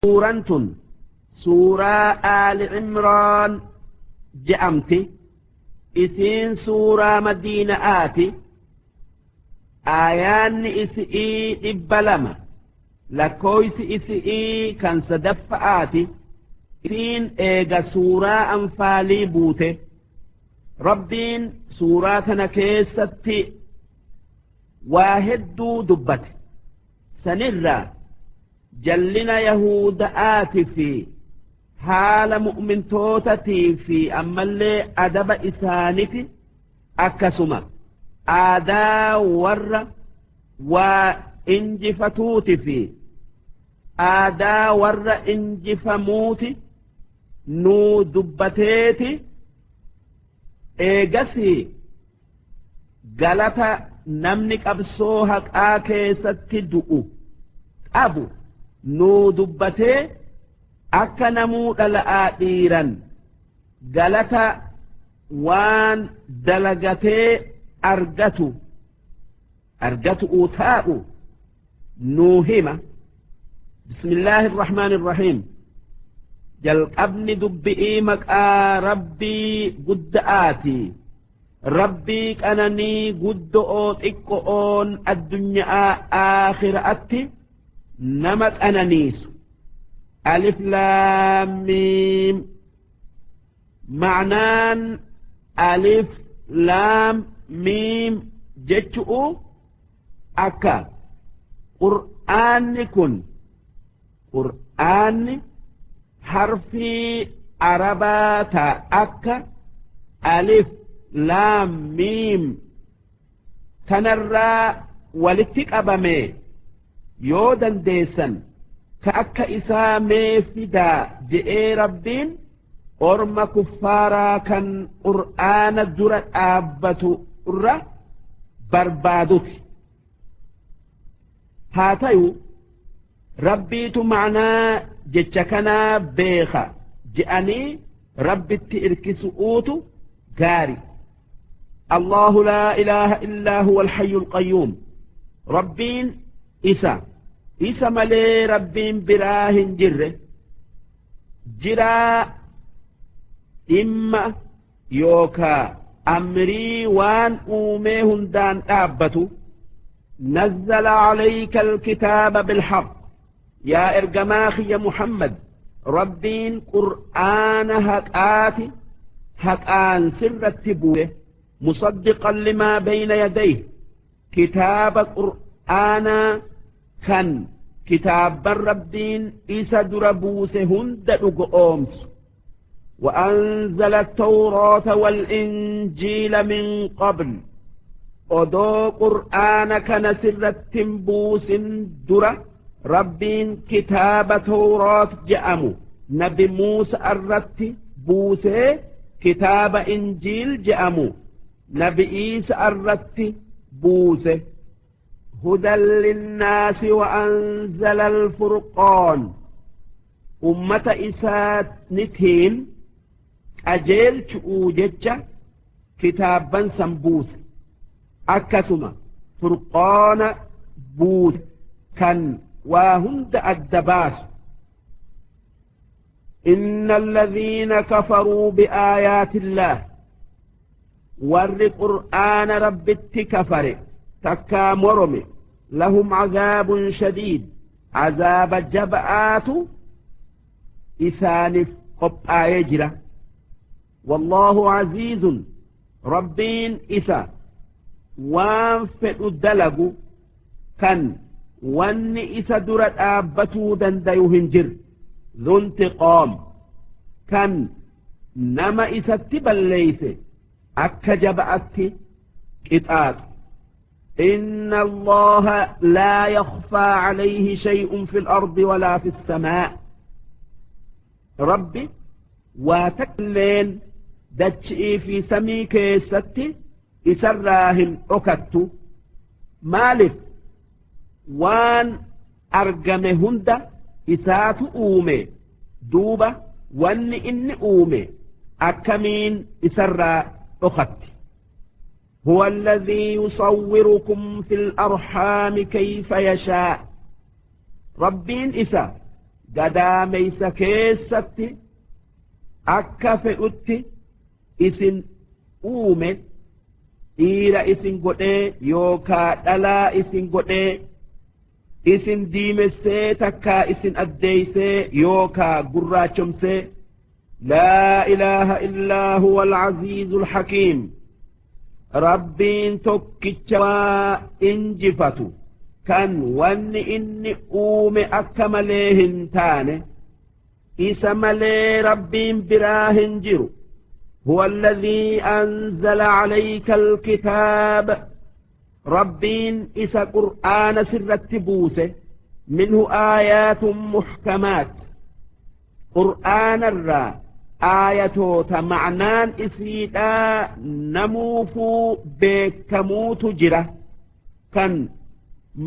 Suuraan tun suuraa Aali Cimraan je'amti. Isiin suuraa Madiina'aati. Aayaanni isi'ii 200, lakkooysi isi'ii kan sadaffa'aati. Isiin eega suuraa Anfaalii buute. Rabbiin suuraa tana keessatti waa hedduu dubbate. Sanirraa jallina yahuda'aati fi haala mu'mintootatii fi ammallee adaba isaaniti, akkasuma aadaa warra waa injifatuuti fi aadaa warra injifamuuti nuu dubbateeti. Eegasii galata namni qabsoo haqaa keessatti du'u qabu nuu dubbatee, akka namuu dhala'aa dhiiran galata waan dalagatee argatu argatu'uu taa'u nuu hima. Bismillaahi irrahmaani irrahiim. Jalqabni dubbi'ii maqaa Rabbii gudda'aati, Rabbii qananii guddo'oo xiqqo'oon addunyaa aakhiraatti nama qananiisu. Alif laam miim. Ma'naan alif laam miim jechu'u akka qur'aanni kun, qur'aanni harfii arabaa ta akka alif laam miim tanarraa walitti qabame, yoo dandeessan ka akka isaa mee fidaa je'ee Rabbiin orma kuffaaraa kan qur'aana dura dhaabbatu irra barbaaduti. Haa tayu, Rabbiitu ma'naa jecha kanaa beeka je'anii Rabbitti irkisu'uutu gaari. Allahu laa ilaaha illaa huwa alhayyul qayyuum. Rabbiin isa, isa malee Rabbiin biraa hin jirre, jiraa dhimma yookaa amrii waan uumee hundaan dhaabbatu. Nazzala alayka alkitaaba bilhaq. Yaa ergamaa kiyya Muhammad, Rabbiin qur'aana haqaati haqaan sirratti buuse. Musaddiqan limaa bayna yadayhi, kitaaba qur'aanaa kan kitaabban Rabbiin isa dura buuse hunda dhugo oomsu. وأنزل التوراة والإنجيل من قبل. Odoo qur'aana kana sirratti buusin dura Rabbiin kitaaba Tawraat je'amu nabi Muusa irratti buusee, kitaaba Injiil je'amu nabi Iisa irratti buuse. هدى للناس وأنزل الفرقان. Ummata isaanitiin qajeelchu'uu jecha kitaabban san buuse, akkasuma furqaana buuse kan waa hunda adda baasu. إن الذين كفروا بآيات الله, warri qur'aana Rabbitti kafare takkaa morome, لهم عذاب شديد, azaaba jaba'aatu isaaniif qophaa'ee jira. والله عزيز, Rabbiin isa waan fedhu dalagu kan wanni isa dura dhaabbatuu dandayu hin jirre, ذو انتقام, kan nama isatti balleeyse akka jaba'atti qixaaxu. إن الله لا يخفى عليه شيء في الأرض ولا في السماء. Rabbi waa takkalleen dachi'ii fi samii keessatti isarraa hin dhokattu. Maaliif? Waan argame hunda isaatu uume. Duuba wanni inni uume akkamiin isarraa dhokatti? هو الذي يصوركم في الأرحام كيف يشاء. Rabbiin isa Gadaameysa keessatti akka fedhutti isin uume, dhiira isin godhee yookaa dhalaa isin godhee, isin diimessee takkaa isin addeeysee yookaa gurraachomsee. Laa ilaaha illaa huwa alcaziizu alxakiim. Rabbiin tokkicha waa injifatu, kan wanni inni uume akka malee hin taane. Isa malee Rabbiin biraa hin jiru. هو الذي أنزل عليك الكتاب. Rabbiin isa Qur'aana sirratti buuse. منه آيات محكمات. Qur'aana irraa aayatoota ma'naan isiidhaa namuufuu beekamuutu jira, kan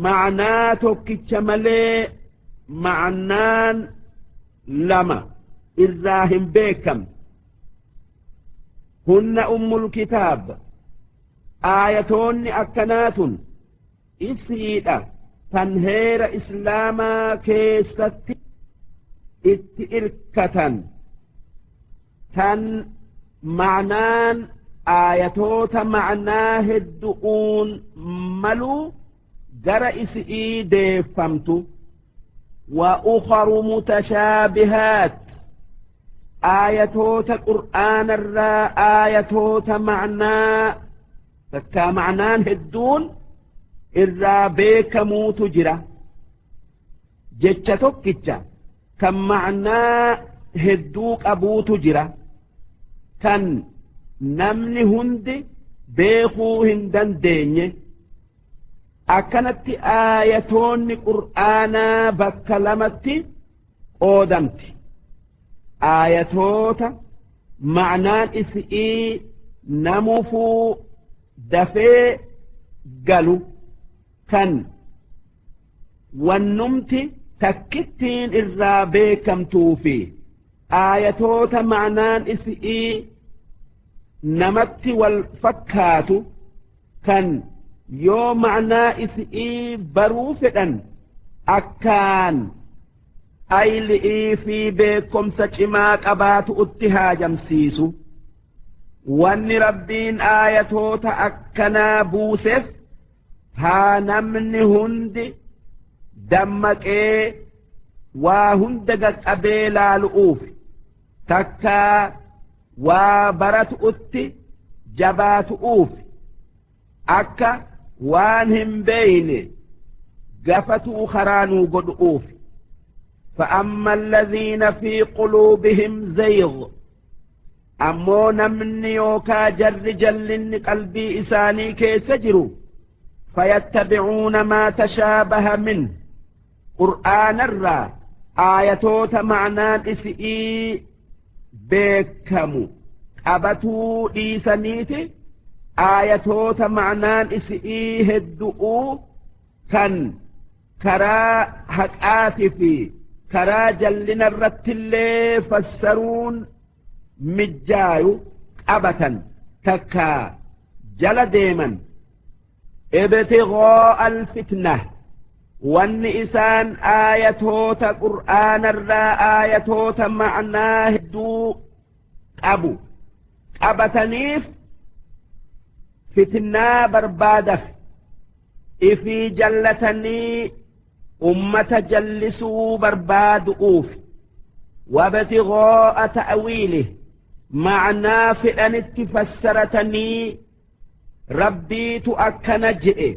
ma'naa tokkicha malee ma'naan lama irraa hin beekamne. هن أم الكتاب. Aayatoonni akkanaatun isiidha tan heera Islaamaa keessatti itti irkatan, tan ma'naan aayatoota ma'naa heddu'uun maluu gara isi'ii deeffamtu. وأخر متشابهات. Aayatoota Qur'aanarraa aayatoota ma'naa takkaa ma'naan hedduun irraa beekamuutu jira, jecha tokkicha kan ma'naa hedduu qabuutu jira, kan namni hundi beekuu hin dandeenye. Akkanatti aayatoonni Qur'aanaa bakka lamatti qoodamti: aayatoota ma'naan isi'ii namuufuu dafee galu, kan wannumti takkittiin irraa beekamtuu, fi aayatoota ma'naan isi'ii namatti wal fakkaatu, kan yoo ma'naa isi'ii baruu fedhan akkaan ayli'ii fi beekomsa cimaa qabaatu utti haajamsiisu. Wanni Rabbiin aayatoota akkanaa buuseef haa namni hundi dammaqee waa hunda qaqqabee laalu'uuf, takkaa waa baratu'utti jabaatu'uuf, akka waan hin beeyne gafatuu karaa nuu godhu'uuf. فأما الذين في قلوبهم زيغ. Ammoo namni yookaa jarri jallinni qalbii isaanii keessa jiru, فيتبعون ما تشابه منه. Qur'aanarraa aayatoota ma'naan isi'ii beekamu qabatuu dhiisaniiti aayatoota ma'naan isi'ii heddu'uu, kan karaa haqaati fi karaa jallina irrattillee fassaruun mijjaayu qabatan takkaa jala deeman. ابتغاء الفتنة. Wanni isaan aayatoota Qur'aanarraa aayatoota ma'naa hedduu qabu qabataniif fitnaa barbaadaf, ifii jallatanii ummata jallisuu barbaadu'uuf. وابتغاء تأويله. Ma'naa fedhanitti fassaratanii, Rabbiitu akkana je'e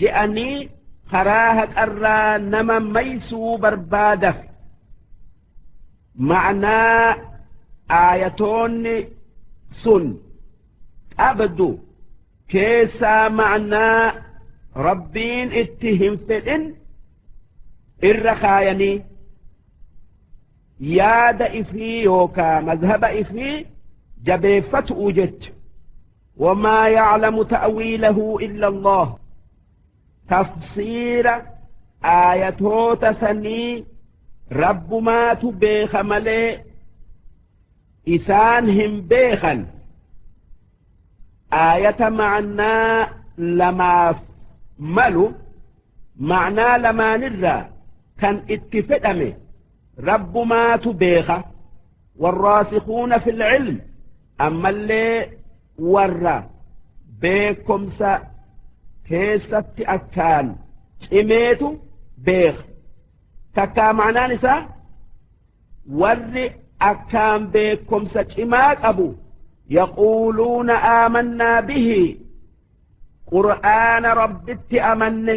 je'anii karaa haqarraa nama maysuu barbaadaf. Ma'naa aayatoonni sun qabdu keessaa ma'naa Rabbiin itti hin fedhin irra kaayanii yaada ifii yookaa mazhaba ifii jabeeffatu'u jecha. وما يعلم تأويله إلا الله. Tafsiira aayatoota sanii Rabbumaatu beeka malee isaan hin beekan. Aayata ma'naa lamaaf malu ma'naa lamaanirraa kan itti fedhame Rabbumaatu beeka. Warraasikuuna fil cilm, ammallee warra beekomsa keessatti akkaan cimeetu beeka. Takkaa ma'anaan isaa warri akkaan beekomsa cimaa qabu, yaquuluuna aamannaa bihi, qur'aana Rabbitti amanne,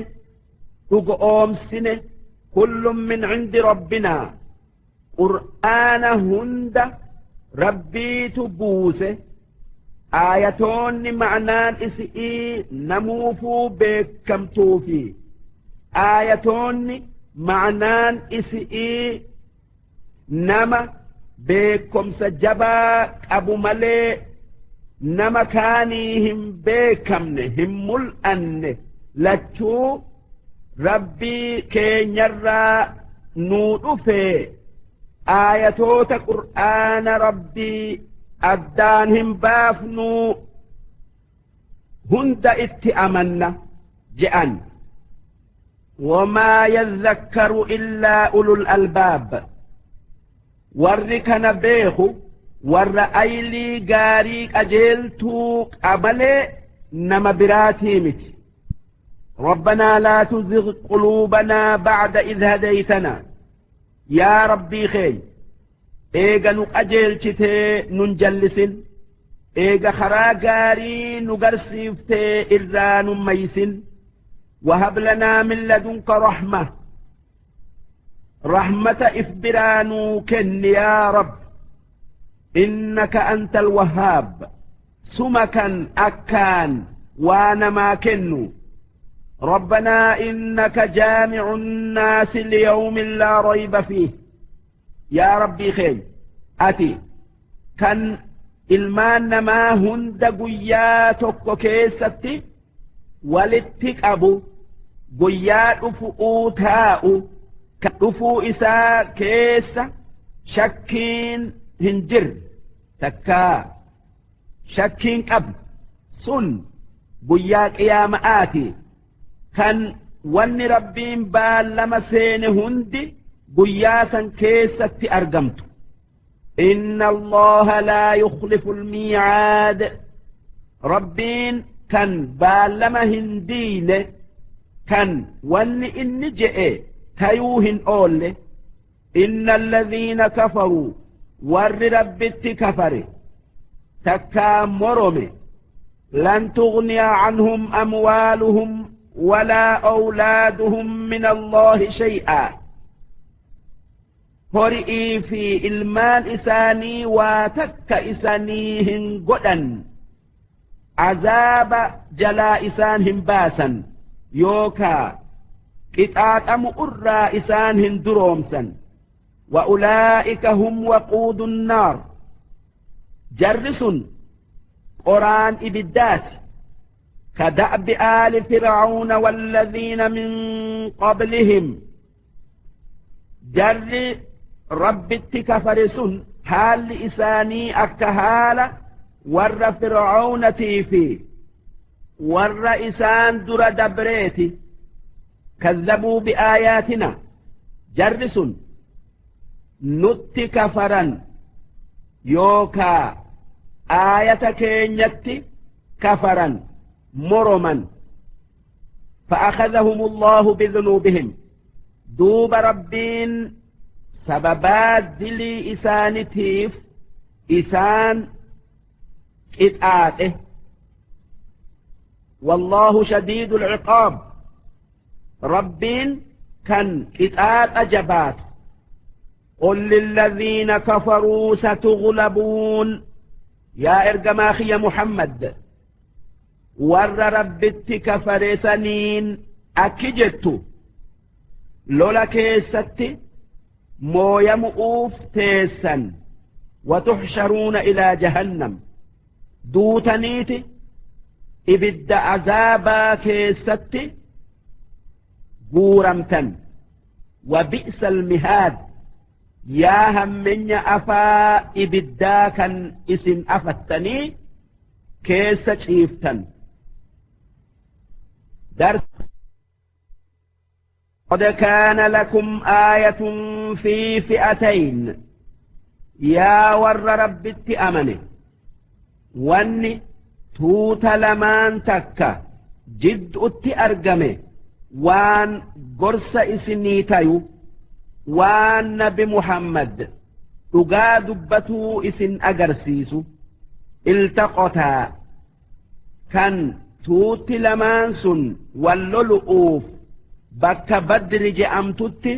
dhugo oomsine, kullun min cindi rabbinaa, qur'aana hunda Rabbiitu buuse, aayatoonni ma'naan isi'ii namuufuu beekamtuufi aayatoonni ma'naan isi'ii nama beekomsa jabaa qabu malee nama kaanii hin beekamne, hin mul'anne, lachuu Rabbii keenyarraa nuu dhufee, aayatoota qur'aana Rabbii addaan hin baafnuu, hunda itti amanna je'an. وما يذكر إلا أولو الألباب, warri kana beeku warra aylii gaarii qajeeltuu qabalee, nama biraatii miti. ربنا لا تزغ قلوبنا بعد إذ هديتنا, يا ربي خي eega nu qajeelchitee nun jallisin, eega karaa gaarii nu garsiiftee irraa nun maysin. وهب لنا من لدنك رحمة, رحمة if biraa nuu kenni يا رب, إنك أنت الوهاب, suma kan akkaan waa namaa kennu. ربنا إنك جامع الناس ليوم لا ريب فيه, يا ربي خير ati kan ilmaan namaa hunda guyyaa tokko keessatti walitti qabu, guyyaa dhufu'uu taa'u kan dhufuu isaa keessa shakkiin hin jirre, takkaa shakkiin qabu, sun guyyaa qiyaama'aati, kan wanni Rabbiin baallama seene hundi guyyaa san keessatti argamtu. إن الله لا يخلف الميعاد, Rabbiin kan baallama hin diine, kan wanni inni je'e tayuu hin oolle. إن الذين كفروا, warri Rabbitti kafare takkaa morome, لن تغني عنهم أموالهم ولا أولادهم من الله شيئا, hori'ii fi ilmaan isaanii waa takka isaanii hin godhan, azaaba jalaa isaan hin baasan yookaa qixaaxamu irraa isaan hin duroomsan. وأولئك هم وقود النار, jarri sun qoraan ibiddaati. كدأب آل فرعون والذين من قبلهم, jarri Rabbitti kafare sun haalli isaanii akka haala warra Fir'aawnaatii fi warra isaan dura dabreeti. كذبوا بآياتنا, jarri sun nutti kafaran yookaa aayata keenyatti kafaran, moroman. فأخذهم الله بذنوبهم, duuba Rabbiin sababaa dilii isaanitiif isaan qixaaxe. والله شديد العقاب, Rabbiin kan qixaaxa jabaatu. قل للذين كفروا ستغلبون, yaa ergamaa kiyya Muhammad, warra Rabbitti kafare saniin akki jettu: lola keessatti mooyamu'uuf teessan. وتحشرون إلى جهنم, duutaniiti ibidda azaabaa keessatti guuramtan. وبئس المهاد, yaa hammenya afaa ibiddaa kan isin afattanii keessa ciiftan. قد كان لكم آية في فئتين yaa warra Rabbitti amane, wanni tuuta lamaan takka jidduutti argame waan gorsa isinii tayu, waan Nabi Muhammad dhugaa dubbatuu isin agarsiisu. التقتا, kan tuutti lamaan sun wal lolu'uuf bakka Badri je'amtutti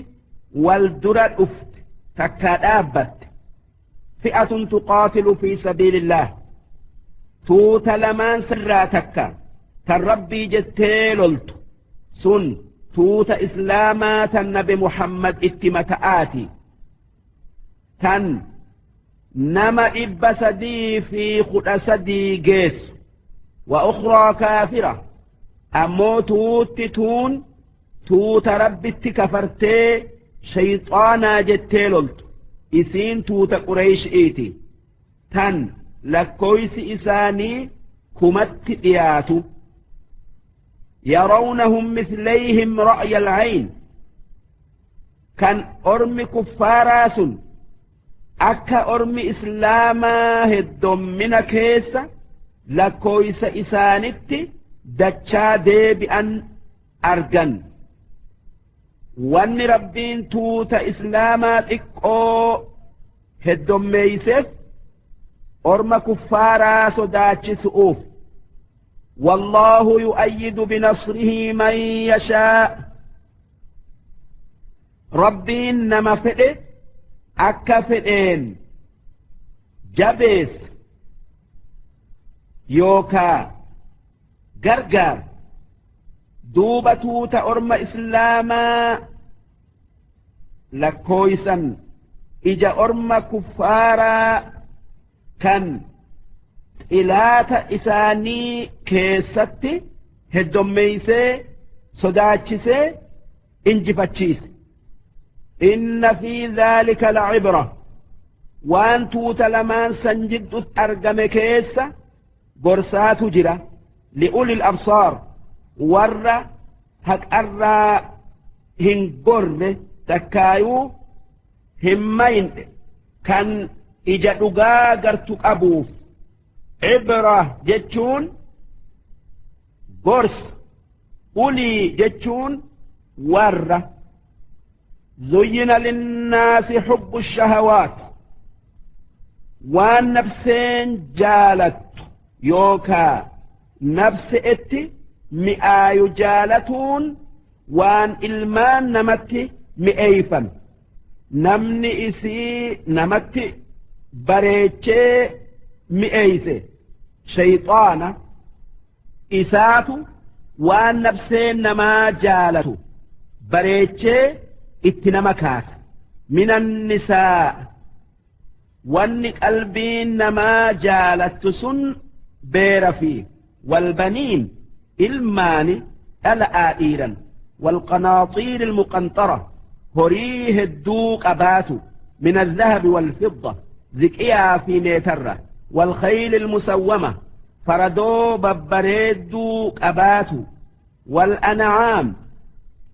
wal dura dhufte takka dhaabbatte. فئة تقاتل في سبيل الله, tuuta lamaan sirraa takka tan Rabbii jettee loltu, sun tuuta Islaamaa tan Nabi Muhammad itti mata'aati, tan nama 313 geessu. وأخرى كافرة, ammoo tuutti tuun tuuta Rabbitti kafartee shayxaanaa jettee loltu, isiin tuuta Qureyshiiti, tan lakkoofsi isaanii 1000tti dhiyaatu. يرونهم مثليهم رأي العين, kan ormi kuffaaraa sun akka ormi Islaamaa heddommina keessa lakkoofsa isaanitti dachaa deebi'an argan. Wanni Rabbiin tuuta Islaamaa xiqqoo heddommeeyseef orma kuffaaraa sodaachisu'uuf. والله يؤيد بنصره من يشاء, Rabbiin nama fedhe akka fedheen jabees yookaa gargaar. Duuba tuuta orma Islaamaa lakkooysan ija orma kuffaaraa kan xilaata isaanii keessatti heddommeeysee sodaachisee injifachiise. إن في ذلك لعبرة, waan tuuta lamaan san jiddutti argame keessa gorsaatu jira, لأولي الأبصار, warra haqarraa hin gorre takkaayuu hin mayne, kan ija dhugaa gartu qabuuf. عبرة jechuun gorsa, أولي jechuun warra. زين للناس حب الشهوات, waan nafseen jaalattu yookaa nafse itti mi'aayu jaalatuun waan ilmaan namatti mi'eeyfan, namni isii namatti bareechee mi'eeyse shayxaana. Isaatu waan nafseen namaa jaalatu bareechee itti nama kaasa. من النساء, wanni qalbiin namaa jaalattu sun beera fi والبنين, ilmaani dhala'aa dhiiran, والقناطير المقنطرة, horii hedduu qabaatu, من الذهب والفضة, ziqiyaa fi meetarra, والخيل المسومة, faradoo babbareedduu qabaatu, والأنعام,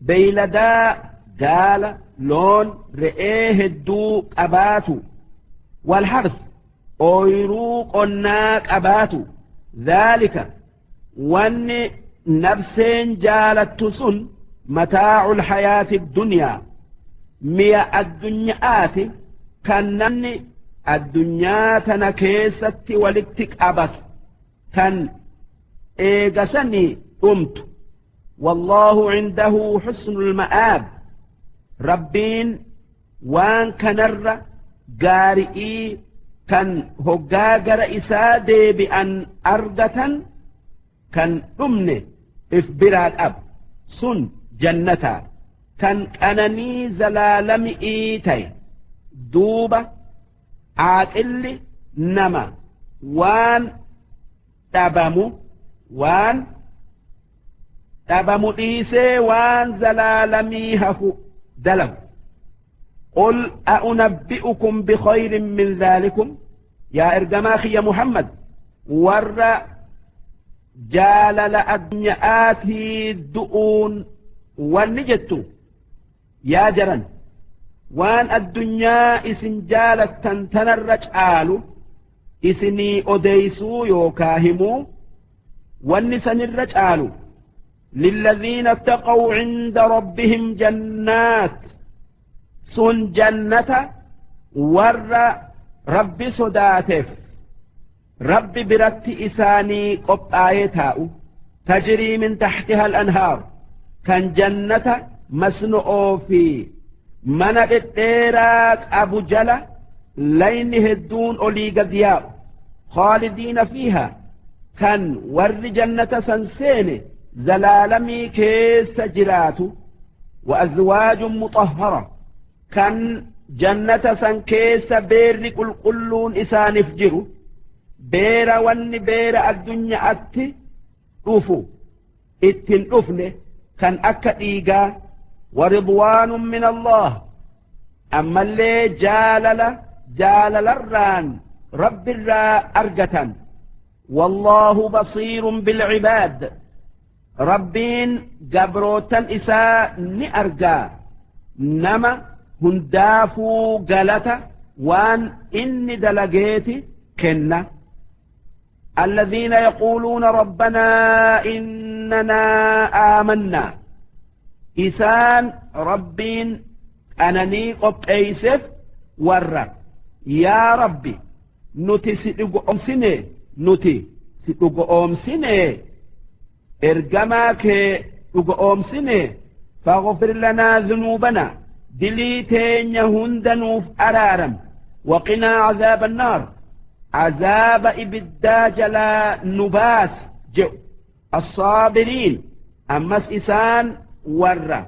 beeyladaa gaala, loon, re'ee hedduu qabaatu, والحرث, ooyruu qonnaa qabaatu. ذلك, wanni nafseen jaalattu sun, متاع الحياة الدنيا, mi'a addunyaati kan namni addunyaa tana keessatti walitti qabatu, kan eegasanii dhumtu. والله عنده حسن المآب, Rabbiin waan kanarra gaari'ii kan hoggaa gara isaa deebi'an argatan kan dhumne if biraa qaba, sun jannataa kan qananii zalaalami'ii ta'e. Duuba aaqilli nama waan dhabamu dhiisee waan zalaalamii hafu dalagu. قل أأنبئكم بخير من ذلكم, yaa ergamaa kiyya Muhammad, warra jaalala addunyaatii du'uun wanni jettu Yaa jaran, waan addunyaa isin jaalattan tanarra caalu isinii odeysuu yookaa himuu? Wanni sanirra caalu للذين اتقوا عند ربهم جنات, sun jannata warra Rabbi sodaateef Rabbi biratti isaanii qophaa'ee taa'u, تجري من تحتها الأنهار, kan jannata masno'oo fi mana dhedheeraa qabu jala layni hedduun olii gad yaa'u, خالدين فيها, kan warri jannata san seene zalaalamii keessa jiraatu, وأزواج مطهرة, kan jannata san keessa beerri qulqulluun isaaniif jiru, beera wanni beera addunyaatti dhufu ittin dhufne kan akka dhiigaa, ورضوان من الله, ammallee jaalala jaalalarraan Rabbirraa argatan. والله بصير بالعباد, Rabbiin gabrootan isaa ni argaa, nama hundaafuu galata waan inni dalageeti kenna. الذين يقولون ربنا إننا آمنا, isaan Rabbiin qananii qopheeyseef warra yaa Rabbi, nuti si dhugoomsine, nuti si dhugoomsine, ergamaa kee dhugoomsine, فاغفر لنا ذنوبنا, dilii teenya hunda nuuf araaram, وقنا عذاب النار, عذاب ibiddaa jalaa nu baas jedhu. الصابرين, ammas isaan warra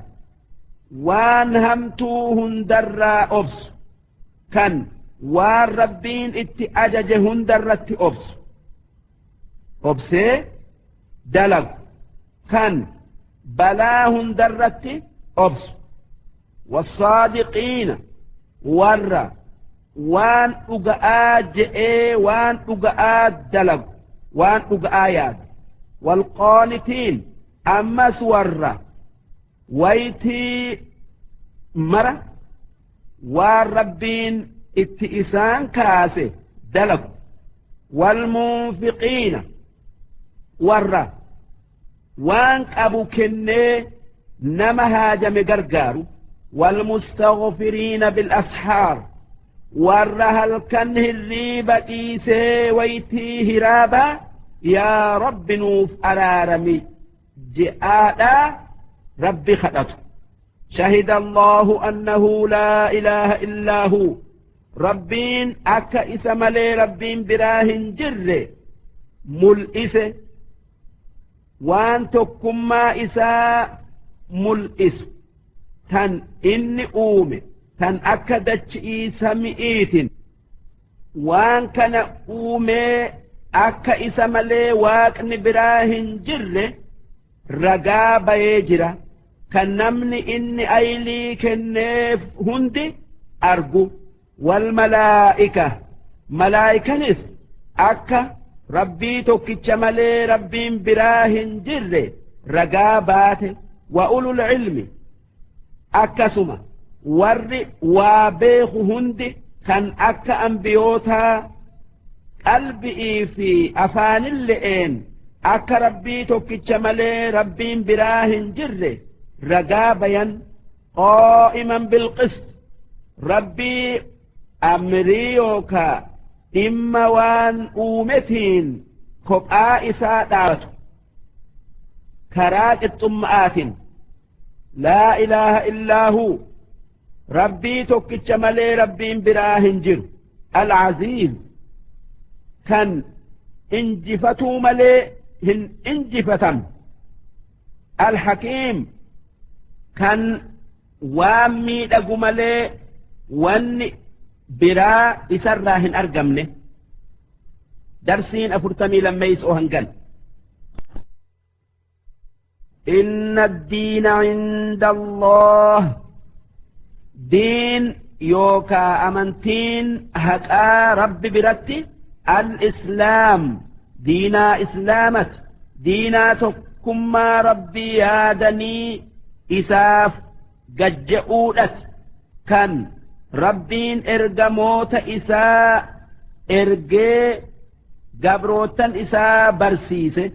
waan hamtuu hundarraa obsu, kan waan Rabbiin itti ajaje hundarratti obsu, obsee dalagu, kan balaa hundarratti obsu, والصادقين, warra waan dhuga'aa je'ee waan dhuga'aa dalagu, waan dhuga'aa yaadu, والقانتين, ammas warra waytii mara waan Rabbiin itti isaan kaase dalagu, والمنفقين, warra waan qabu kennee nama haajame gargaaru, والمستغفرين بالأسحار, warra halkan hirriiba dhiisee waytii hiraaba yaa Rabbi nuuf araarami je'aadhaa Rabbi kadhatu. شهد الله أنه لا إله إلا هو, Rabbiin akka isa malee Rabbiin biraa hin jirre mul'ise, waan tokkummaa isaa mul'isu tan inni uume tan akka dachi'ii sami'iitin waan kana uumee akka isa malee waaqni biraa hin jirre ragaa bayee jira, kan namni inni aylii kenneef hundi argu, والملائكة, malaayikanis akka Rabbii tokkicha malee Rabbiin biraa hin jirre ragaa baate, وأولو العلم, akkasuma warri waa beeku hundi kan akka ambiyootaa qalbi'ii fi afaanille'een akka Rabbii tokkicha malee Rabbiin biraa hin jirre ragaa bayan. قائما بالقسط, Rabbii amrii yookaa dhimma waan uumetiin kophaa isaa dhaabatu karaa qixxumma'aatiin. لا إله إلا هو, Rabbii tokkicha malee Rabbiin biraa hin jiru, العزيز, kan injifatuu malee hin injifatam, الحكيم, kan waan miidhagu malee wanni biraa isarraa hin argamne. Darsiin 42 hangan. إن الدين عند الله, diin yookaa amantiin haqaa Rabbi biratti الإسلام, diinaa islaamat, diinaa tokkummaa Rabbii yaadanii isaaf. gajja'uudhati kan Rabbiin ergamoota isaa ergee gabrootan isaa barsiise.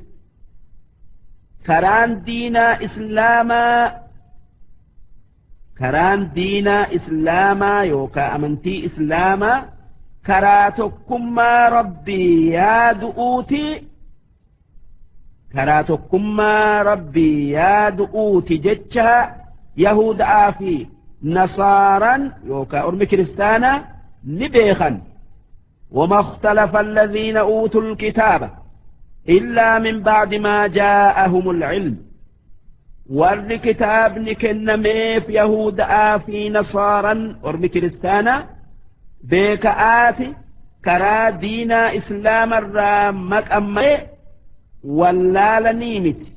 Karaan diinaa islaamaa yookaan amantii islaamaa karaa tokkummaa Rabbii yaadu'uuti, karaa tokkummaa Rabbii yaadu'uuti jecha Yahudaa fi Nasaaran yookaan ormi kiristaanaa ni beekan. وما اختلف الذين أوتوا الكتاب إلا من بعد ما جاءهم العلم. warri kitaabni kennameef Yahudaa fi Nasaaran ormi kiristaanaa beeka'aati karaa diinaa islaamarraa maqammee wallaalanii miti.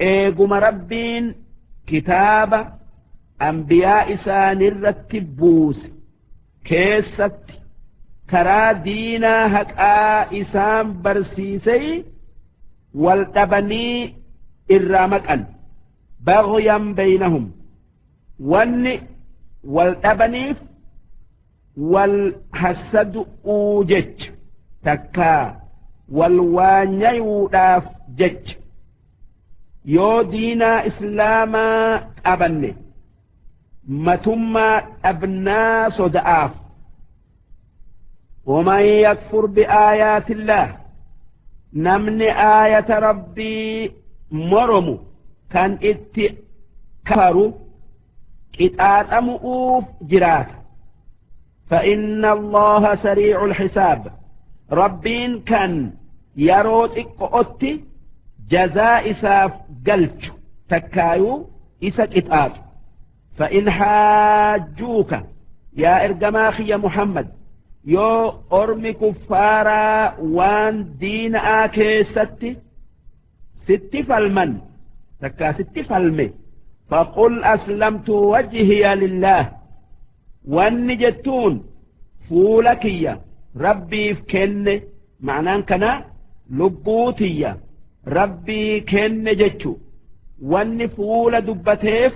Eeguma Rabbiin kitaaba anbiyaa isaanirratti buuse keessatti karaa diinaa haqaa isaan barsiisee wal dhabanii irraa maqan. Baghyan baynahum, wanni wal dhabaniif wal hassadu'uu jecha, takkaa wal waanyayuudhaaf jecha. Yoo diinaa islaamaa qabanne matummaa dhabnaa soda'aaf. ومن يكفر بآيات الله، نمن آية ربي مرمو كان اتكفروا اتآتمؤوف جرات. فإن الله سريع الحساب، ربين كان يروت اقؤت جزاء إساف قلت تكايو إسك اتآت. فإن حاجوك يا إرجماخي يا محمد، يو أرمي كفارا وان دين آكي ست فالمن تكا ست فالمي، فقل أسلمت وجهي لله، والنجتون فولكية ربي كن معناه كنا لبوتية ربي كن جتشو. وان فول دبتيف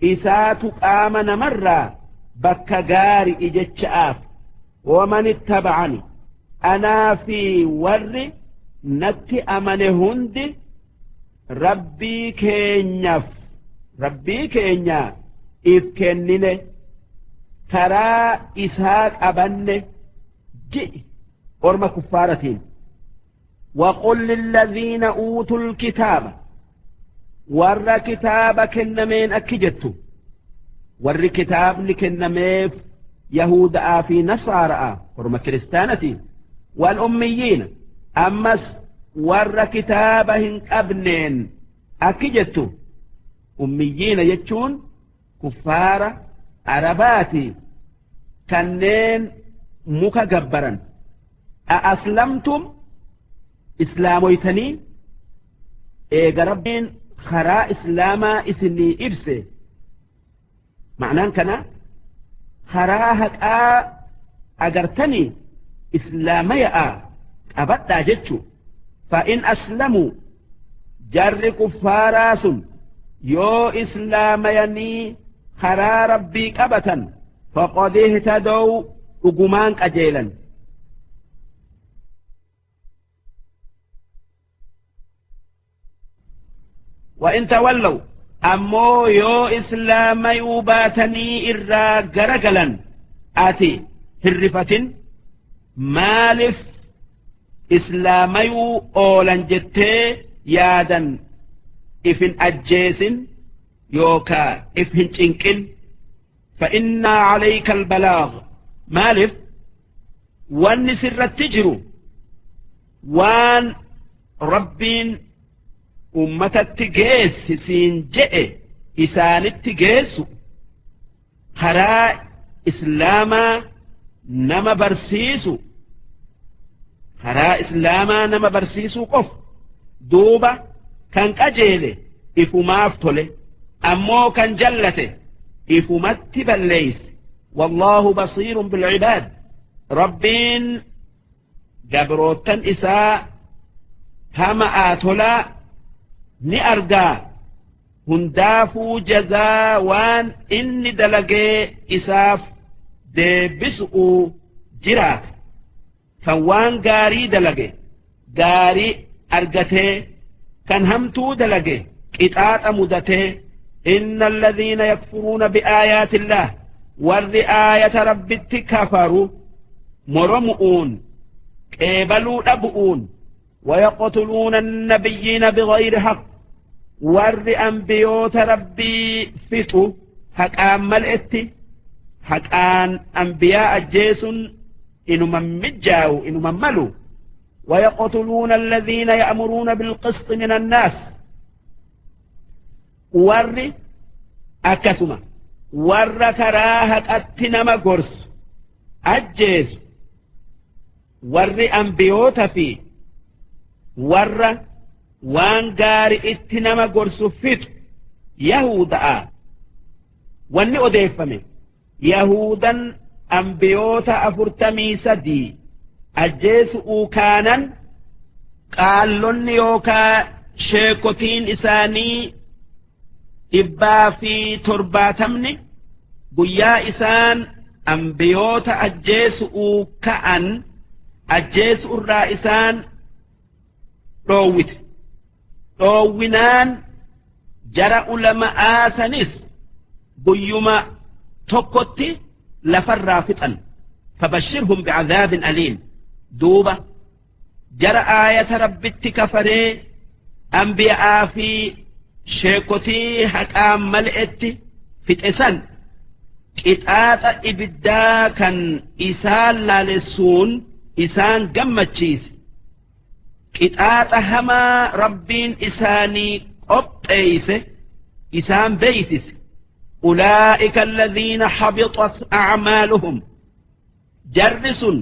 إساتك آمن مرة بك غاري إجتشآف. ومن اتبعني أنا في ور نت أمن هند ربي كينيف ربي كينيا إف كنني ترى إسحاق أبن جئ أرم كفارتين. وقل للذين أوتوا الكتاب، ور كتاب كنمين أكجتو، ور كتاب لكنميف يهودا في نصارى أرم كريستانتي والأميين، أمس ور كتابهن أبنين أكجتو. أميين يجون كفار عرباتي كنين مكجبرا. أأسلمتم إسلاميتني إيجا ربين خرا إسلاما إسني إبسي، معناه كنا خراهك أجرتني إسلامي أبدا جتشو. فإن أسلموا جر كفاراس يو إسلاميني خرا ربي كبتا فقد اهتدوا أجمان أجيلا. وإن تولوا أمو يو إسلامي باتني إرا جرجلا آتي هرفة مالف إسلامي أولا جتي يادا إفن أجيس يوكا إفن تنكن. فإنا عليك البلاغ، مالف وان سر التجر وان ربين أمة التجيس سين جئ إسان التجيس خراء إسلاما نما برسيسو، خراء إسلاما نما برسيسو قف دوبة كان كجيله إفما أفتله أمو كان جلته إفما اتبليس. والله بصير بالعباد، ربين جبروتن إساء هما آتلا ni argaa Hundaafuu jazaa waan inni dalagee isaaf deebisu'uu jiraata. Kan waan gaarii dalage gaarii argatee, kan hamtuu dalage qixaaxa mudatee. Inna alladhiina yakfuruuna bi'aayaatillaah, warri aayata Rabbitti kafaru moromu'uun qeebaluu dhabu'uun, wayaqtuluuna annabiyyiina bighayri haqq, warri ambiyoota Rabbii fixu haqaan mal'etti, haqaan ambiyaa ajjeesun inuma mijjaawu, inuma malu. ويقتلون الذين يأمرون بالقسط من الناس، warri akkasuma warra karaa haqatti nama gorsu ajjeesu, warri ambiyoota fi warra waan gaari itti nama gorsu fixu Yahuda'a. Wanni odeeffame Yahudan ambiyoota 43 ajjeesu'uu kaanan, qaallonni yookaa sheekotiin isaanii 170 guyyaa isaan ambiyoota ajjeesu'uu ka'an ajjeesu irraa isaan dhoowwite. Dhoowwinaan jara ulama'aa sanis guyyuma tokkotti lafarraa fixan. Fabashshirhum bi'adhaabin aliim. Duuba jara aayata Rabbitti kafaree anbiya'aa fi sheekotii haqaan mal'etti fixe san qixaaxa ibiddaa kan isaan laalessuun isaan gammachiise, qixaaxa hamaa Rabbiin isaanii qopheeyse isaan beeysise. Ulaa'ika alladhiina habitat a'maaluhum, jarri sun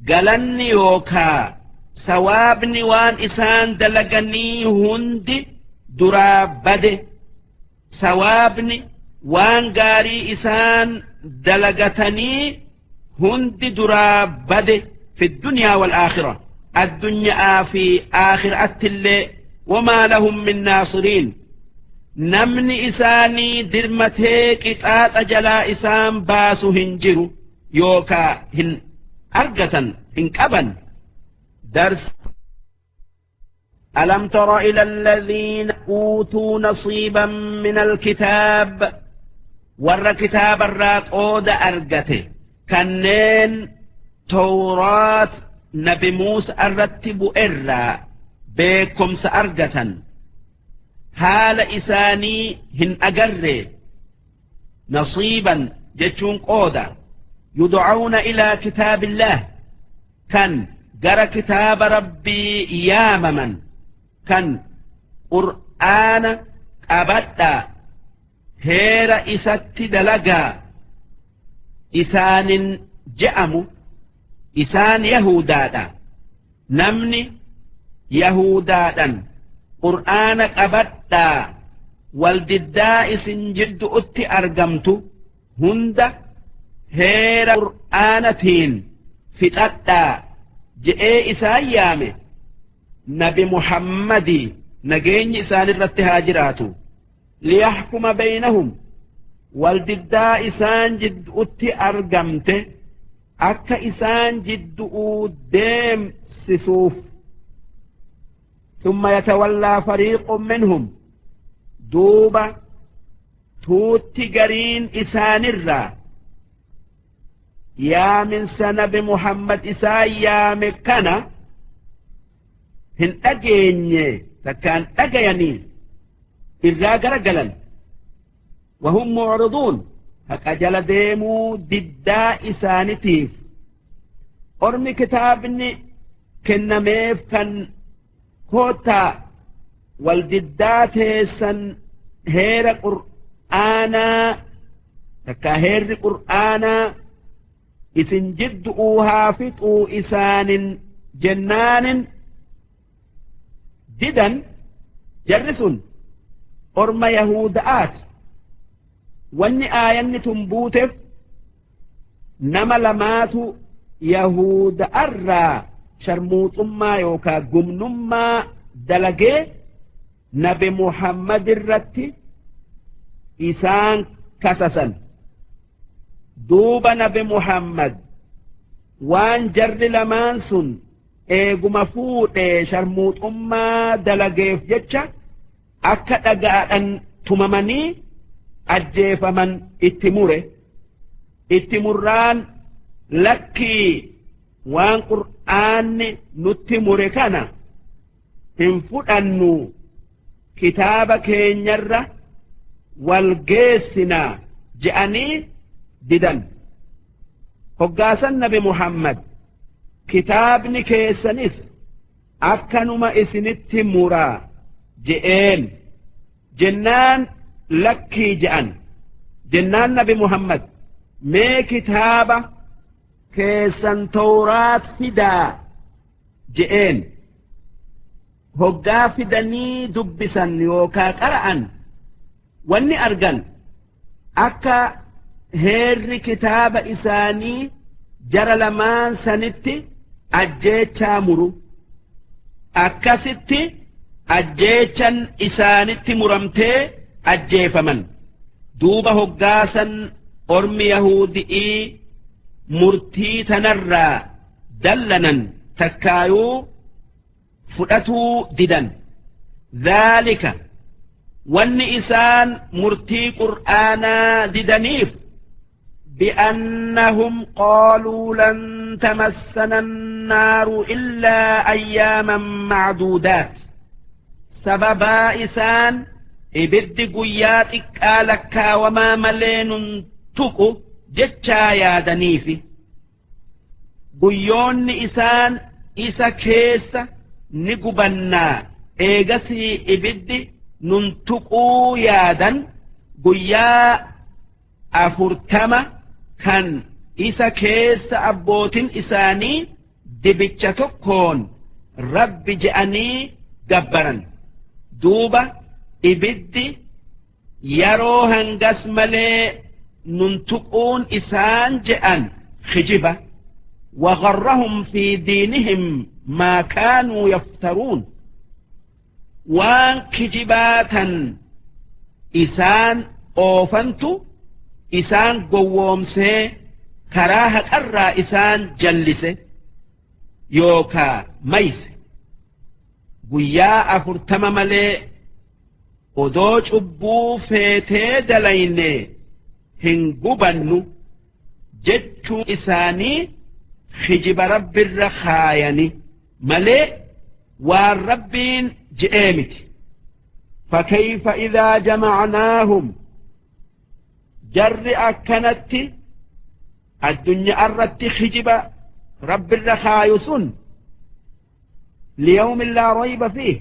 galanni yookaa sawaabni waan isaan dalaganii hundi duraa bade, sawaabni waan gaarii isaan dalagatanii hundi duraa bade, fi dunyaa wal aakhira, addunyaa fi aakhiraattillee. Wamaa lahum min naasiriin, namni isaanii dirmatee qixaaxa jalaa isaan baasu hin jiru yookaa hin argatan, hin qaban. Dars ألم تر إلى الذين أوتوا نصيبا من الكتاب، warra kitaabarraa qooda argate kanneen Tawraat Nabi Muusa irratti bu'erraa beekumsa argatan haala isaanii hin agarre? Nasiiban jechuun qooda. Yud'auna ilaa kitaabillaah, kan gara kitaaba Rabbii yaamaman, kan Qur'aana qabadhaa, heera isatti dalagaa isaanin je'amu. Isaan Yahudaadha. Namni Yahudaadhan Qur'aana qabadhaa, waldiddaa isin jiddu'utti argamtu hunda heera Qur'aanatiin fixadhaa je'ee isaan yaame Nabi Muhammadii, nageenyi isaanirratti haa jiraatu. Liyaxkuma baynahum, waldiddaa isaan jiddu'utti argamte akka isaan jiddu'uu deemsisuuf. Thumma yatawallaa fariiqun minhum, duuba tuutti gariin isaanirraa yaaminsa Nabi Muhammad isaan yaame kana hin dhageenye, takkaan dhagayanii irraa garagalan. Wahum mucriduun, haqa jala deemuu diddaa isaanitiif. Ormi kitaabni kennameef kan koottaa waldiddaa teessan heera Qur'aanaa takkaa heerri Qur'aanaa isin jiddu'uu haa fixuu isaanin jennaanin didan, jarri sun orma Yahuda'aati. Wanni aayanni tun buuteef nama lamaatu Yahuda'arraa sharmuuxummaa yookaa gumnummaa dalagee Nabi Muhammad irratti Isaan kasasan. Duuba Nabi Muhammad waan jarri lamaan sun eeguma fuudhee sharmuuxummaa dalageef jecha akka dhagaadhan tumamanii ajjeefaman itti mure. Itti murraan, lakkii, waan Qur'aanni nutti mure kana hin fudhannu, kitaaba keenyarra wal geessinaa je'anii didan. Hoggaasan Nabi Muhammad, kitaabni keessanis akkanuma isinitti muraa je'een. Jennaan lakkii je'an. Jennaan Nabi Muhammad, mee kitaaba keessan Tawraat fidaa je'een. Hoggaa fidanii dubbisan yookaa qara'an, wanni argan akka heerri kitaaba isaanii jara lamaan sanitti ajjeechaa muru. Akkasitti ajjeechan isaanitti muramtee ajjeefaman. Duuba hoggaasan ormi Yahudi'ii murtii tanarraa dallanan, takkaayuu fudhatuu didan. Dhaalika, wanni isaan murtii Qur'aanaa didaniif, بأنهم قالوا لن تمسنا النار إلا أياما معدودات. Sababaa isaan ibiddi guyyaa xiqqaa lakkaawamaa malee nun tuqu jechaa yaadaniifi. Guyyoonni isaan isa keessa ni gubannaa, eegasii ibiddi nun tuquu yaadan, guyyaa 40 kan isa keessa abbootin isaanii dibicha tokkoon Rabbi je'anii gabbaran. Duuba ibiddi yeroo hangas malee nun tuquun isaan je'an kijiba. وغرهم في دينهم ما كانوا يفترون. Waan kijibaatan isaan oofantu isaan gowwoomsee karaa haqarraa isaan jallise yookaa mayse. Guyyaa 40 malee odoo cubbuu feetee dalayne hin gubannu jechuu isaanii kijiba Rabbirra kaayani malee waan Rabbiin je'ee miti. فكيف إذا جمعناهم. Jarri akkanatti addunyaa irratti kijiba Rabbirra kaayu sun, ليوم لا ريب فيه,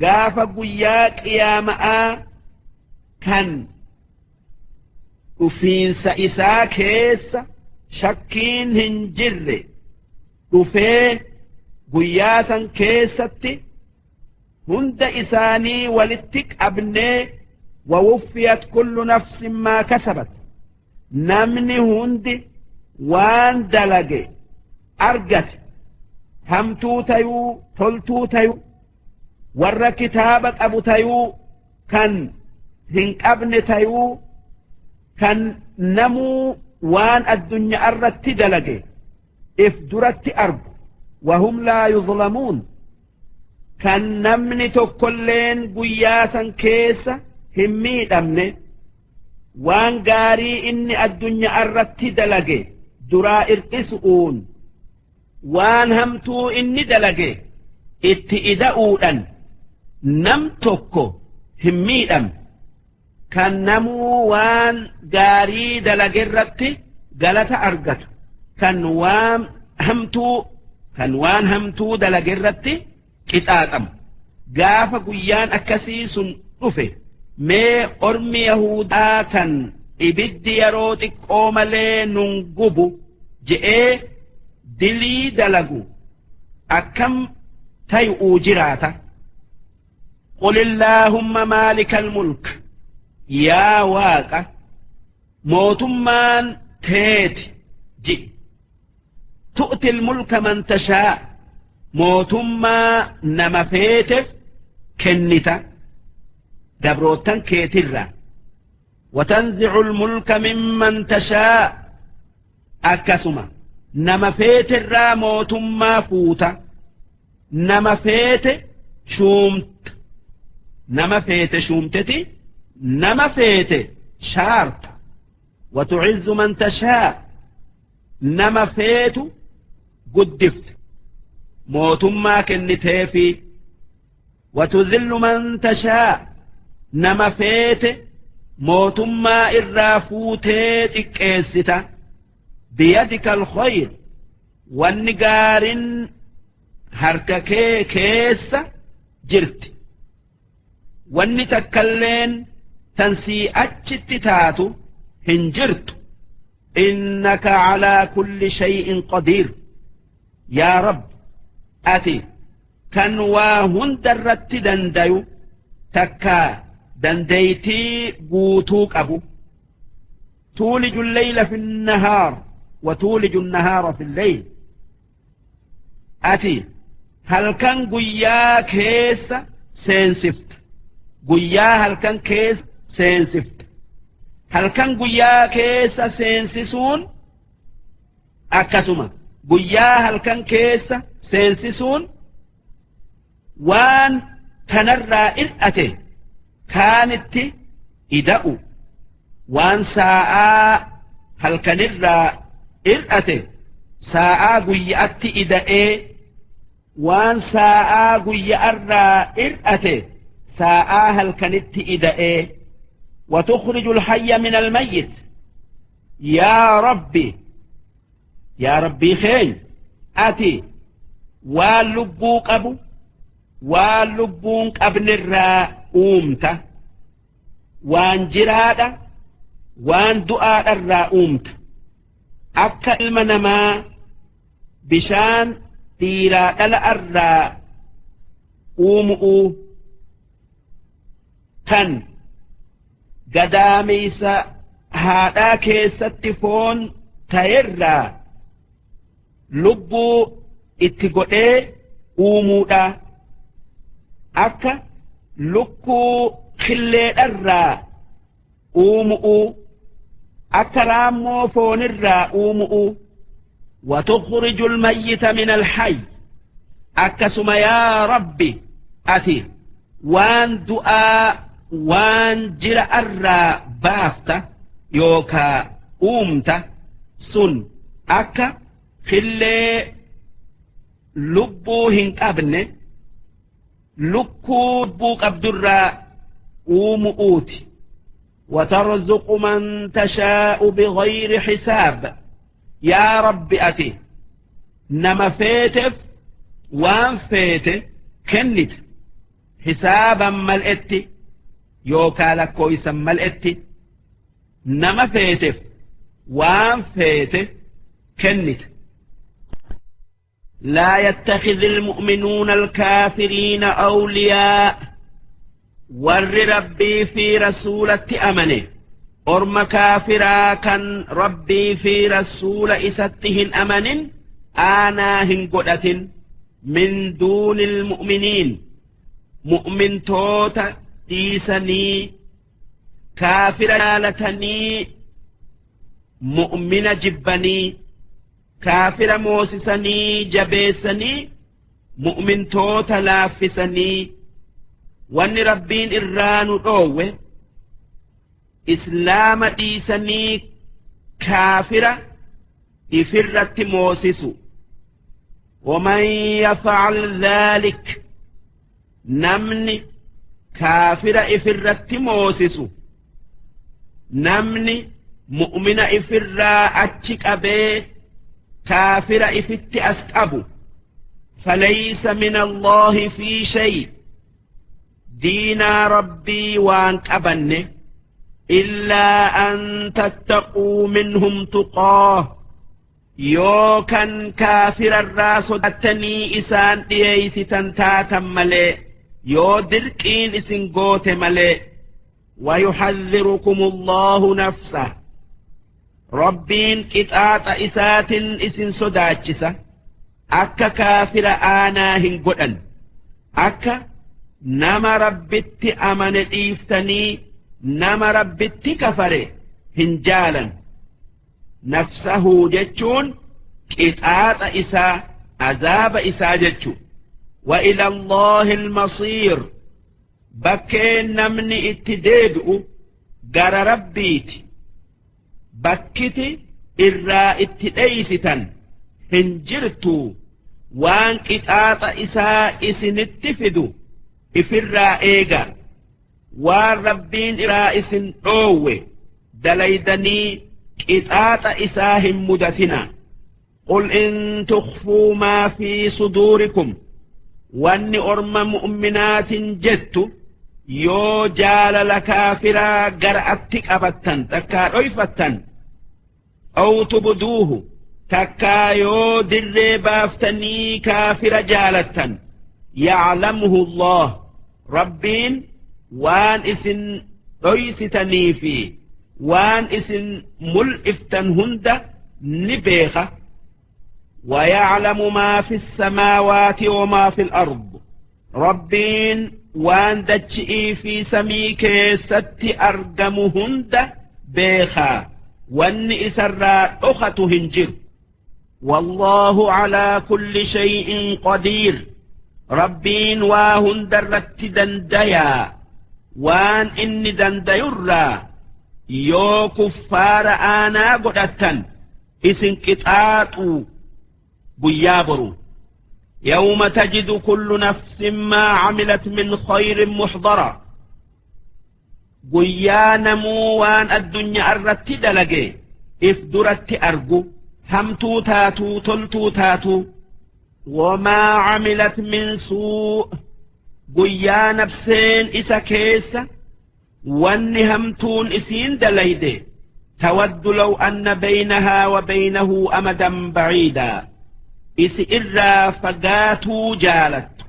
gaafa guyyaa qiyaama'aa kan dhufiinsa isaa keessa shakkiin hin jirre dhufee, guyyaa san keessatti hunda isaanii walitti qabnee, ووفيت كل نفس ما كسبت, namni hundi waan dalage argate, hamtuu tayuu toltuu tayuu, warra kitaaba qabu tayuu kan hin qabne tayuu, kan namuu waan addunyaa irratti dalage if duratti argu, وهم لا يظلمون, kan namni tokkolleen guyyaa san keessa hin miidhamne, waan gaarii inni addunyaa irratti dalage duraa irqisu'uun, waan hamtuu inni dalage itti ida'uudhan nam tokko hin miidhamne, kan namuu waan gaarii dalage irratti galata argatu, kan waan hamtuu dalage irratti qixaaxamu. Gaafa guyyaan akkasii sun dhufe, mee ormi Yahudaa kan ibiddi yeroo xiqqoo malee nun gubu je'ee dilii dalagu akkam tay'uu jiraata? قل اللهم مالك الملك, yaa Waaqa, mootummaan teeti ji'i. تؤتي الملك من تشاء, mootummaa nama feeteef kennita gabroottan keetirra. وتنزع الملك ممن تشاء akkasuma nama feeterraa mootummaa fuuta, nama feete shuumta, nama feete shuumteti, nama feete shaarta. وتعز من تشاء nama feetu guddifte, mootummaa kenniteefi. وتذل من تشاء nama feete mootummaa irraa fuutee xiqqeessita. بيدك الخير wanni gaarin harka kee keessa jirti, wanni takkalleen tan sii achitti taatu hin jirtu. إنك على كل شيء قدير yaa Rabb, ati kan waa hundarratti dandayu, takkaa dandeeytii guutuu qabu. تولج الليل في النهار وتولج النهار في الليل ati halkan guyyaa keessa seensifta, guyyaa halkan keessa seensifta. Halkan guyyaa keessa seensisuun akkasuma guyyaa halkan keessa seensisuun waan kanarraa ir'ate kaanitti ida'u, waan saa'aa halkanirraa ir'ate saa'aa guyyaatti ida'ee, waan saa'aa guyya'arraa ir'ate saa'aa halkanitti ida'ee. وتخرج الحي من الميت yaa Rabbi, yaa Rabbii keenya, ati waan lubbuu qabu waan lubbuun qabnirraa uumta, waan jiraadha waan du'aadharraa uumta. Akka ilma namaa bishaan dhiiraa dhala'arraa uumu'uu, kan gadaameysa haadhaa keessatti foon ta'erraa lubbuu itti godhee uumuudha, akka lukkuu killeedharraa uumu'uu, akka raammoo foonirraa uumu'uu. وتخرج الميت من الحي akkasuma yaa Rabbi, ati waan du'aa waan jira'arraa baafta yookaa uumta, sun akka killee lubbuu hin qabne lukkuu lubbuu qabdurraa uumu'uuti. وترزق من تشاء بغير حساب yaa Rabbi, ati nama feeteef waan feete kennita hisaaban mal'etti yookaa lakkooysan mal'etti, nama feeteef waan feete kennita. لا يتخذ المؤمنون الكافرين أولياء warri Rabbii fi rasuulatti amane orma kaafiraa kan Rabbii fi rasuula isatti hin amanin aanaa hin godhatin. من دون المؤمنين mu'mintoota dhiisanii, kaafira jaalatanii mu'mina jibbanii, kaafira moosisanii jabeessanii mu'mintoota laaffisanii. Wanni Rabbiin irraa nu dhoowwe islaama dhiisanii kaafira ifirratti moosisu. ومن يفعل ذلك namni kaafira ifirratti moosisu, namni mu'mina ifirraa achi qabee kaafira ifitti as qabu, فليس من الله في شيء diinaa Rabbii waan qabanne إلا أن تتقوا منهم تقاه yoo kan kaafirarraa sodattanii isaan dhiyeeysitan taatan malee, yoo dirqiin isin goote malee. ويحذركم الله نفسه Rabbiin qixaaxa isaatin isin sodaachisa akka kaafira aanaa hin godhan, akka nama Rabbitti amane dhiiftanii Nama Rabbitti kafare hin jaalan. Nafsahu jechuun qixaaxa isaa, azaaba isaa jechu. Wa ila Allahi almasiir, bakkeen namni itti deebi'u gara Rabbiiti. Bakkiti irraa itti dheeysitan hin jirtu. Waan qixaaxa isaa isinitti fidu ifirraa eega. Waan Rabbiin irraa isin dhoowwe dalaydanii qixaaxa isaa hin mudatina. Qul in tukhfuu maa fi suduurikum, wanni orma mu'minaatin jettu, yoo jaalala kaafiraa gara'atti qabattan takkaa dhoyfattan, aw tubduuhu, takkaa yoo dirree baaftanii kaafira jaalattan, ya'lamuhu Allah, Rabbiin waan isin dhoysitanii fi waan isin mul'iftan hunda ni beeka. ويعلم ما في السماوات وما في الأرض، Rabbiin waan dachi'ii fi samii keessatti argamu hunda beekaa, wanni isarraa dhokatu hin jiru. والله على كل شيء قدير، Rabbiin waa hundarratti dandayaa. Waan inni dandayurraa yoo kuffaara aanaa godhattan isin qixaaxuu guyyaa boru. يوم تجد كل نفس ما عملت من خير محضرا، guyyaa namuu waan addunyaa irratti dalage if duratti argu, hamtuu taatuu toltuu taatuu. وما عملت من سوء، guyyaa nafseen isa keessa wanni hamtuun isiin dalayde, تود لو أن بينها وبينه أمدا بعيدا، isi irraa fagaatuu jaalattu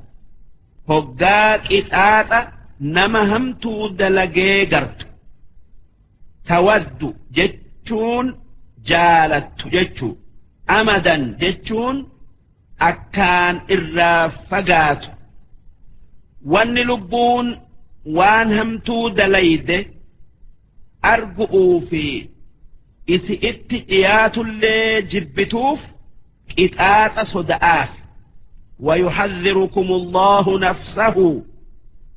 hoggaa qixaaxa nama hamtuu dalagee gartu. تود jechuun jaalattu jechuu, أمدا jechuun akkaan irraa fagaatu. Wanni lubbuun waan hamtuu dalayde argu'uu fi isi itti dhiyaatullee jibbituuf qixaaxa soda'aaf. ويحذركم الله نفسه،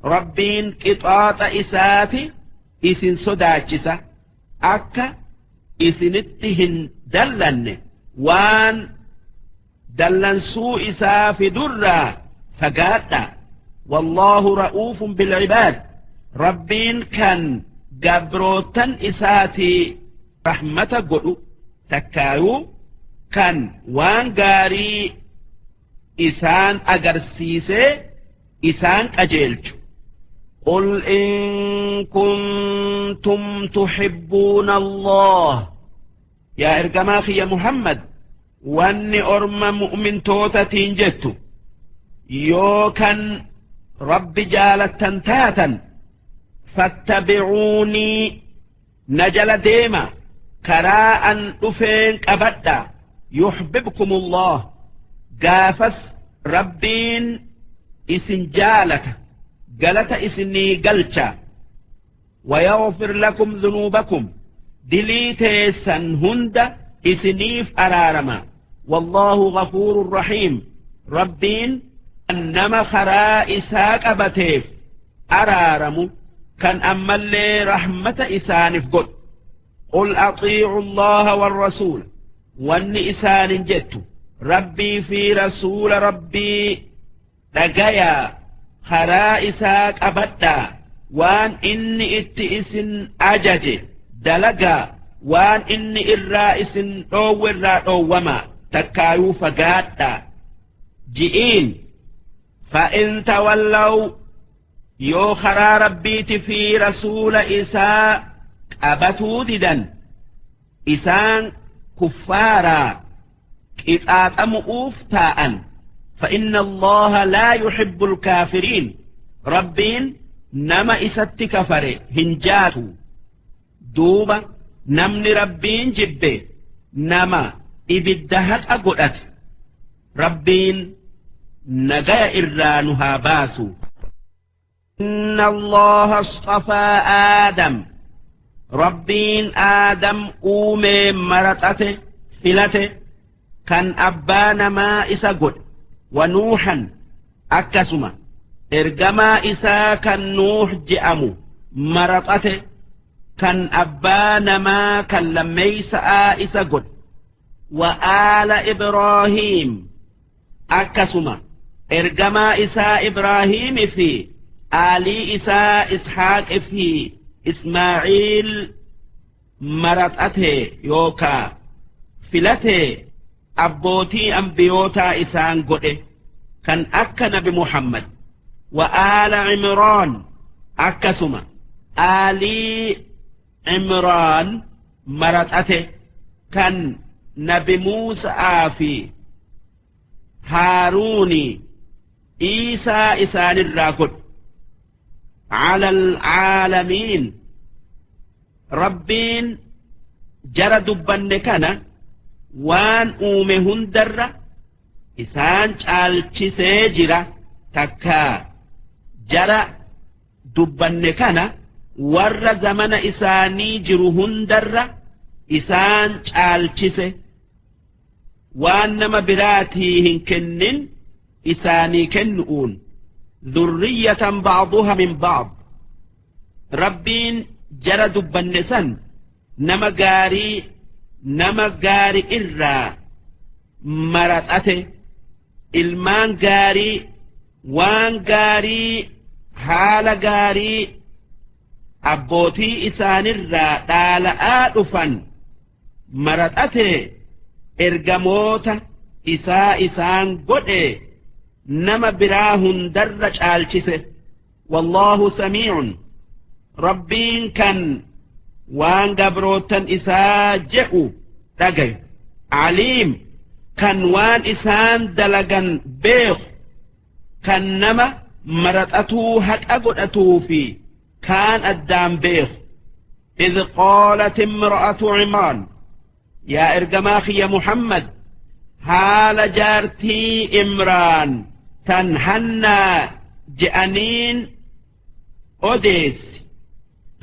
Rabbiin qixaaxa isaati isin sodaachisa, akka isinitti hin dallanne waan dallansuu isaa fidurraa fagaadha. والله رؤوف بالعباد، Rabbiin kan gabrootan isaati rahmata godhu, takkaayuu kan waan gaarii isaan agarsiisee isaan qajeelchu. قل إن كنتم تحبون الله، yaa ergamaa kiyya Muhammad, wanni orma mu'mintootatiin jettu, yoo kan Rabbi jaalattan taatan, فاتبعوني, na jala deema, karaa an dhufeen qabadha, يحببكم الله, gaafas Rabbiin isin jaalata, galata isinii galcha, ويغفر لكم ذنوبكم, dilii teessan hunda isiniif araarama. والله غفور رحيم, Rabbiin nama karaa isaa qabateef araaramu, kan ammallee rahmata isaaniif godhu. قل أطيعوا الله والرسول, wanni isaanin jettu, Rabbii fi rasuula Rabbii dhagayaa, karaa isaa qabadhaa, waan inni itti isin ajaje dalagaa, waan inni irraa isin dhoowwe irraa dhoowwamaa takkaayuu fagaadhaa ji'iin. فإن تولوا, yoo karaa Rabbiiti fi rasuula isaa qabatuu didan, isaan kuffaaraa qixaaxamu'uuf taa'an. فإن الله لا يحب الكافرين, Rabbiin nama isatti kafare hin jaatu. Duuba namni Rabbiin jibbe nama ibidda haqa godhate. Rabbiin nagaya irraa nu haa baasu. إن الله اصطفى آدم ربين آدم أومي مرتته فلته كان أبانا ما إسا قد ونوحا أكسما إرجما إسا كان نوح جأمو مرتته كان أبانا ما كان لميس إسا قد وآل إبراهيم أكسما إرجما إسا إبراهيم في آلي إسا إسحاق في إسماعيل مرتته يوكا فلته أبوتي أنبيوتا إسان قده كان أكا نبي محمد وآل عمران أكسما آلي عمران مرتته كان نبي موسى في هاروني إيسى إسان الراكد على العالمين ربين جرى دبن كان وان أومهن در إسان چالچسee jira takka jara dubbanne kana warra zamana isaanii jiru hundarra isaan caalchise waan nama biraatii hin kennin isaanii kennuun dhurriyyatan ba'duha min ba'd rabbiin jara dubbanne san nama gaarii irraa maraxate ilmaan gaarii waan gaarii haala gaarii abbootii isaanirraa dhaala'aa dhufan maraxate ergamoota isaa isaan godhe nama biraa hundarra caalchise wallaahu samiicun rabbiin kan waan gabrootan isaa je'u dhagayu aliim kan waan isaan dalagan beeku kan nama maraxatuu haqa godhatuu fi kaan addaan beeku إذ قالت امرأة عمران يا إرجماخي يا محمد حال جارتي إمران تنحنى جأنين أوديس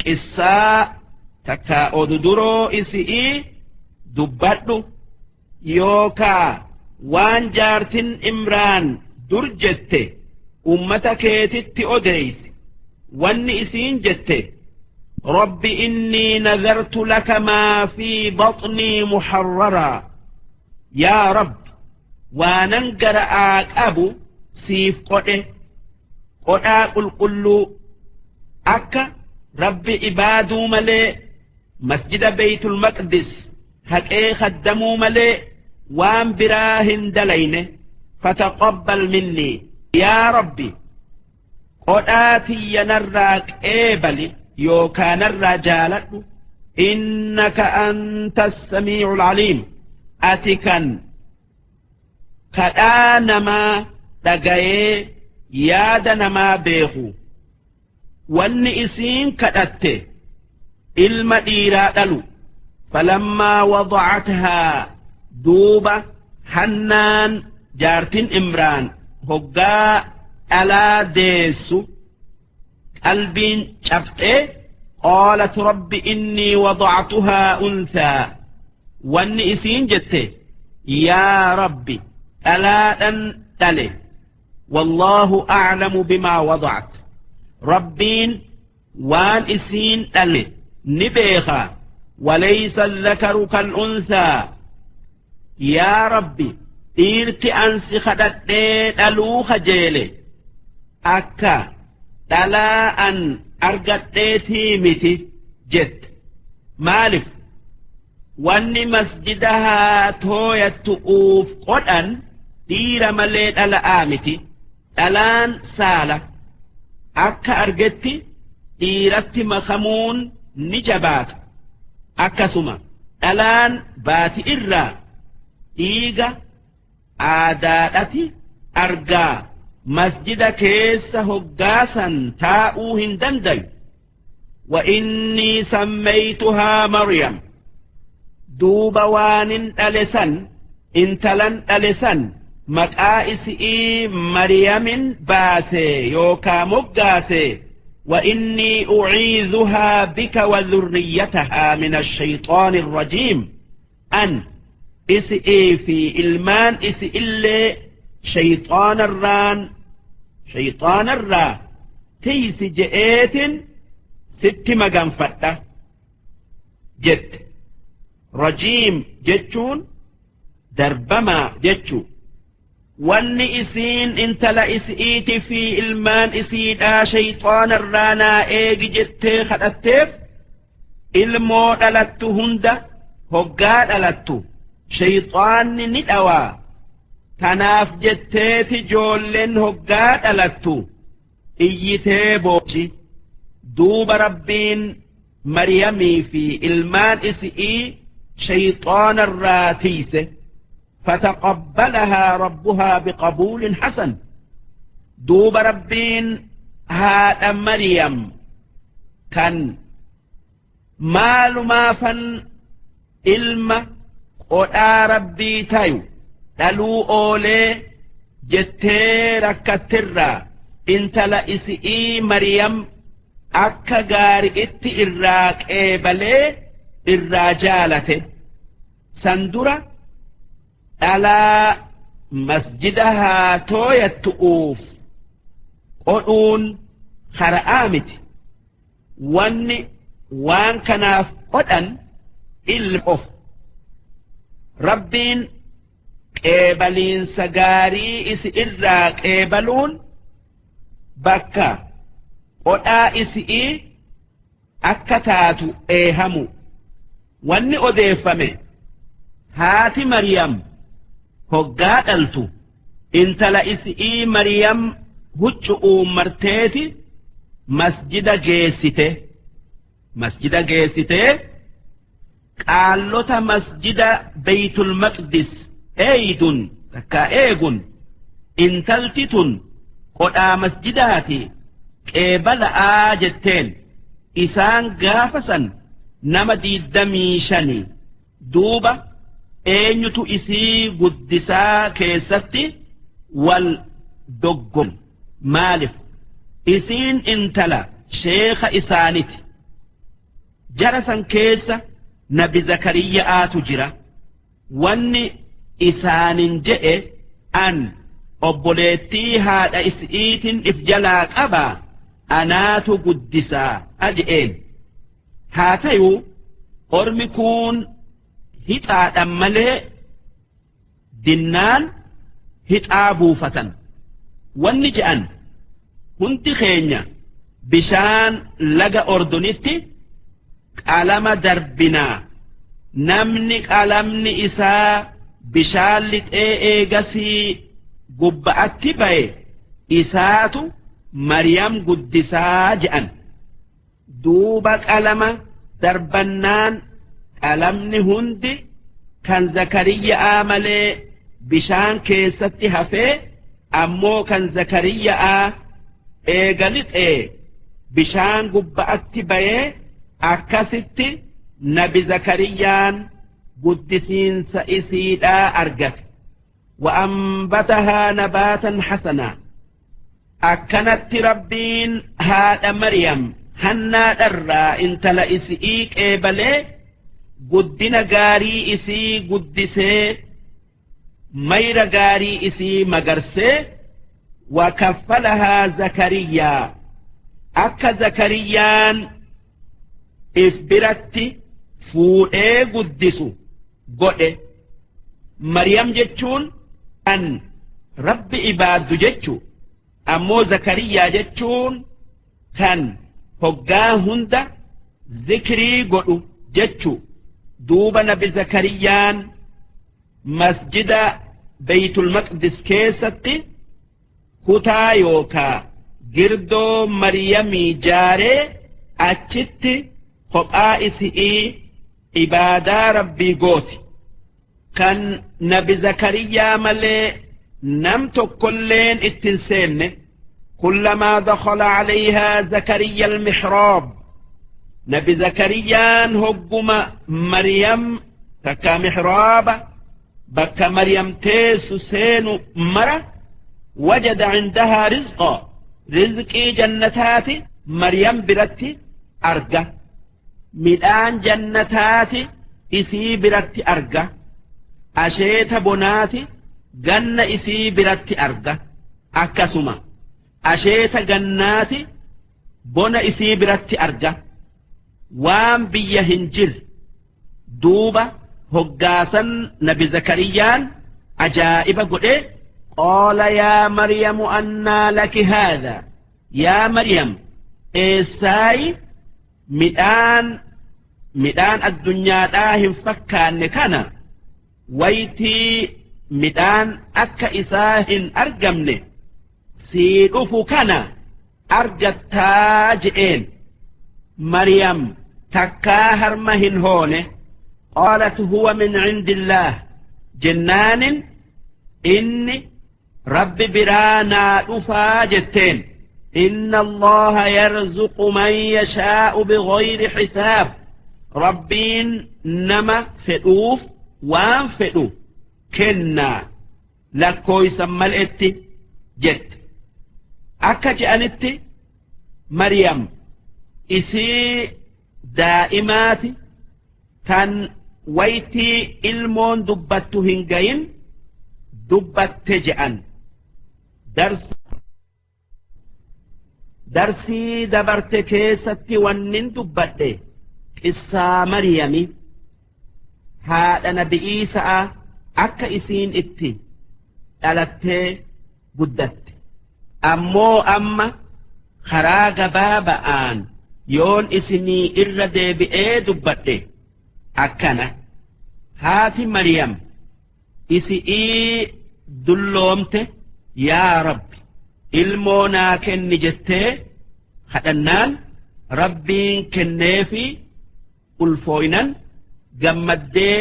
قصة تكا أوددرو إسئي دبتلو يوكا وان جارتين إمران درجت أمتك تت أوديس وان إسين جت رب إني نذرت لك ما في بطني محررا يا رب واننقر آك أبو سيف قده قد قل أكا رب إبادو ملي مسجد بيت المقدس هكي خدمو ملي وان براهن دلين فتقبل مني يا ربي قد آتي ينراك إيبلي يوكان الرجال إنك أنت السميع العليم أتكا كأنما دقاي يادنما بيخو والنئسين كأت المديرة فلما وضعتها دوبة حنان جارتين إمران هقا ألا ديسو قلبين شبته قالت رب إني وضعتها أنثى والنئسين جته يا ربي ألا أنتلي والله أعلم بما وضعت ربين وان إسين تلي نبيخا وليس الذكر كالأنثى يا ربي إيرت أنس خدت ألو خجيلي أكا dhalaa an argadheetii miti jette maalif wanni masjida haa tooyattu'uuf qodhan dhiira malee dhala'aa miti dhalaan saala akka argetti dhiiratti makamuun ni jabaata akkasuma dhalaan baati irraa dhiiga aadaadhati argaa masjida keessa hoggaasan taa'uu hin dandayu وإني سميتها مريم دوب وان ألسن انتلن ألسن maqaa isi'ii Mariyamin baase yookaa moggaase. وإني أعيذها بك وذريتها من الشيطان الرجيم. أن إسئي في إلمان إسئ شيطان الران شيطان الرا تيس جئت ست مغنفتة جت رجيم جتشون دربما جتشو. Wanni isiin intala isi'iiti fi ilmaan isiidhaa shayxaana irraa naa eegi jettee kadhatteef ilmoo dhalattu hunda hoggaa dhalattu shayxaanni ni dhawaa. Tanaaf jetteeti ijoolleen hoggaa dhalattu iyyitee boochi. Duuba Rabbiin Maryamii fi ilmaan isi'ii shayxaana irraa tiise. فتقبلها ربها بقبول حسن. دوب ربين هذا مريم كان مال ما فن إلما قد ربي تايو تلو أولي جتير كترا انت لإسئي مريم أكا غارئت إراك إيبالي إراجالته سندرة alaa masjida haa tooyattu'uuf qodhuun kara'aa miti. Wanni waan kanaaf qodhan ilma of. Rabbiin qeebaliinsa gaarii isi irraa qeebaluun bakka qodhaa isi'ii akka taatu eehamu. Wanni odeeffame haati Maryam hoggaa dhaltu intala isi'ii Maryam huccu'uu marteeti masjida geessite. Masjida geessitee qaallota masjida Beytul Maqdis eeydun takkaa eegun intalti tun qodhaa masjidaati qeebala'aa jetteen. Isaan gaafa san nama 25 duuba eenyutu isii guddisaa keessatti wal doggom. Maaliif isiin intala sheekha isaaniti. Jara san keessa nabi Zakariyaatu jira. Wanni isaanin je'e an obboleettii haadha isiitin if jalaa qabaa anaatu guddisaa aje'een. Haa tayuu ormi kun hixaadhan malee dinnaan hixaa buufatan. Wanni je'an hundi keenya bishaan laga Ordonitti qalama darbinaa. Namni qalamni isaa bishaan lixee eegasii gubba'atti ba'e isaatu Maryam guddisaa je'an. Duuba qalama darbannaan qalamni hundi kan Zakariyaa malee bishaan keessatti hafee ammoo kan Zakariyaa eega lixee bishaan gubba'atti ba'ee akkasitti nabi Zakariyaan guddisiinsa isiidhaa argate. Wa'ambatahaa nabaatan hasanaa. Akkanatti Rabbiin haadha Maryam hannaadharraa intala isi'ii qeebalee guddina gaarii isii guddisee mayra gaarii isii magarsee. Wakaffalahaa Zakariyaa akka Zakariyaan if biratti fuudhee guddisu godhe. Maryam jechuun kan Rabbi ibaaddu jechuu, ammoo Zakariyaa jechuun kan hoggaa hunda zikrii godhu jechuu. Duuba nabi Zakariyaan masjida Beytul Maqdis keessatti kutaa yookaa girdoo Maryamii jaaree achitti kophaa isi'ii ibaadaa Rabbii gooti. Kan nabi Zakariyaa malee nam tokkolleen ittin seenne. Kullamaa dakhala calayhaa Zakariya almixraab. Nabi Zakariyaan hogguma Maryam takka mixraaba Bakka Maryam teessu seenu mara wajada cindahaa rizqaa, rizqii jannataati Maryam biratti arga, midhaan jannataati isii biratti arga, asheeta bonaati ganna isii biratti arga, akkasuma asheeta gannaati bona isii biratti arga, waan biyya hin jirre. Duuba hoggaasan Nabi Zakariyaan ajaa'iba godhe. Qaala yaa Maryamu annaa laki haadha, yaa Maryam, eessaayi midhaan addunyaadhaa hin fakkaanne kana, waytii midhaan akka isaa hin argamne sii dhufu kana argattaa je'een. Maryam takkaa harma hin hoone. Qaalat huwa min cindillaah jennaanin, inni Rabbi biraa naa dhufaa jetteen. Inna Allaha yarzuqu man yashaa'u bighayri xisaab, Rabbiin nama fedhuuf waan fedhu kennaa lakkooysan mal'etti jette. Akka je'anitti Maryam isii daa'imaati tan waytii ilmoon dubbattu hin gayin dubbatte je'an. Darsii dabarte keessatti wannin dubbadhe qissaa Maryami haadha Nabi Iisa'a, akka isiin itti dhalattee guddatte. Ammoo amma karaa gabaaba'aan yoon isinii irra deebi'ee dubbadhe akkana: haati Maryam isi'ii dulloomte, yaa Rabbi, ilmoo naa kenni jettee kadhannaan, Rabbiin kenneefi ulfooynan gammaddee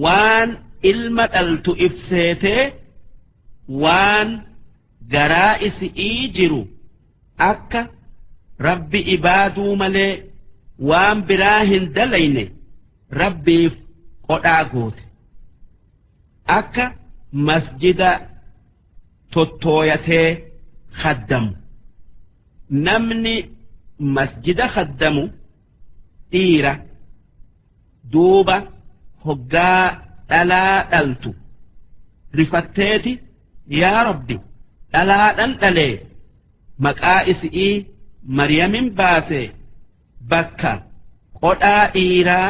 waan ilma dhaltu ibseetee, waan garaa isi'ii jiru akka Rabbi ibaaduu malee waan biraa hin dalayne Rabbiif qodhaa goote, akka masjida tottooyatee khaddamu. Namni masjida khaddamu dhiira. Duuba hoggaa dhalaa dhaltu rifatteeti, yaa Rabbi, dhalaadhan dhalee, maqaa isi'ii Maryamin baase, bakka qodhaa dhiiraa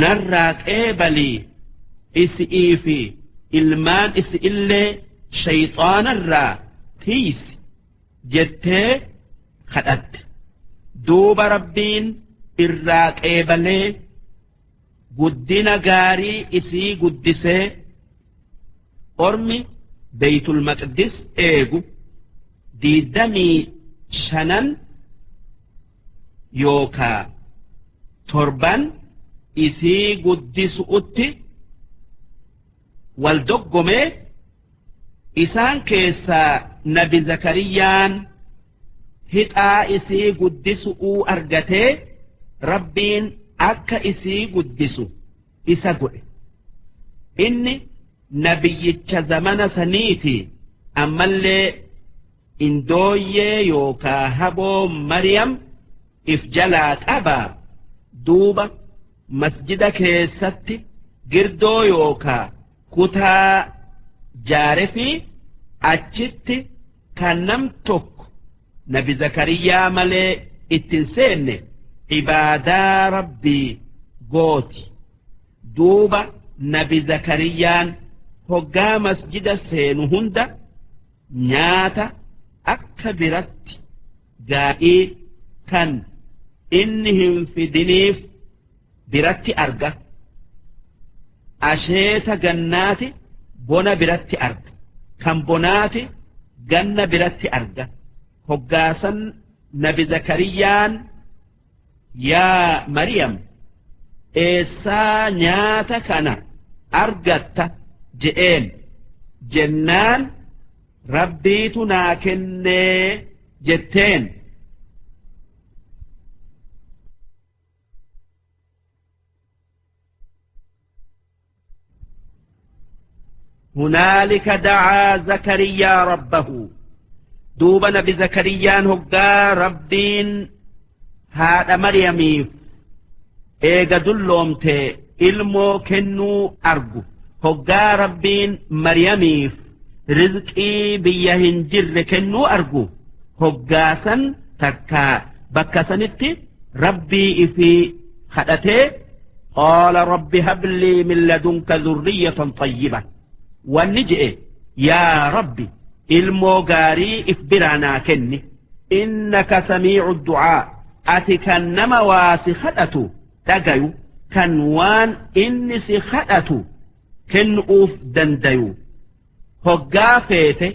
narraa qeebalii, isi'ii fi ilmaan isi'illee shayxaanarraa tiisi jettee kadhatte. Duuba Rabbiin irraa qeebalee guddina gaarii isii guddisee, ormi Beeytul Maqdis eegu 25 yookaa 7n isii guddisu'utti wal doggomee, isaan keessaa Nabi Zakariyaan hixaa isii guddisu'uu argatee, Rabbiin akka isii guddisu isa godhe. Inni nabiyyicha zamana saniiti, ammallee indooyyee yookaa haboo Maryam if jalaa qabaa. Duuba masjida keessatti girdoo yookaa kutaa jaare fi achitti kan nam tokko Nabi Zakariyaa malee ittin seenne ibaadaa Rabbii gooti. Duuba Nabi Zakariyaan hoggaa masjida seenu hunda nyaata akka biratti gaa'ii kan inni hin fidiniif biratti arga. Asheeta gannaati bona biratti arga, kan bonaati ganna biratti arga. Hoggaasan Nabi Zakariyaan, yaa Maryam, eessaa nyaata kana argatta je'een. Jennaan Rabbiitu naa kennee jetteen. Hunaalika dacaa Zakariyaa rabbahu. Duuba nabi Zakariyaan hoggaa Rabbiin haadha Maryamiif eega dulloomte ilmoo kennuu argu, hoggaa Rabbiin Maryamiif rizqii biyya hin jirre kennuu argu, hoggaasan takkaa bakka sanitti Rabbii ifii kadhatee, qaala rabbi hablii min ladunka dhurriyyatan xayyiba. Wanni je'e, yaa Rabbi, ilmoo gaarii if biraa naa kenni, innaka samiicu du'aa, ati kan nama waa si kadhatu dhagayu, kan waan inni si kadhatu kennu'uuf dandayu. Hoggaa feete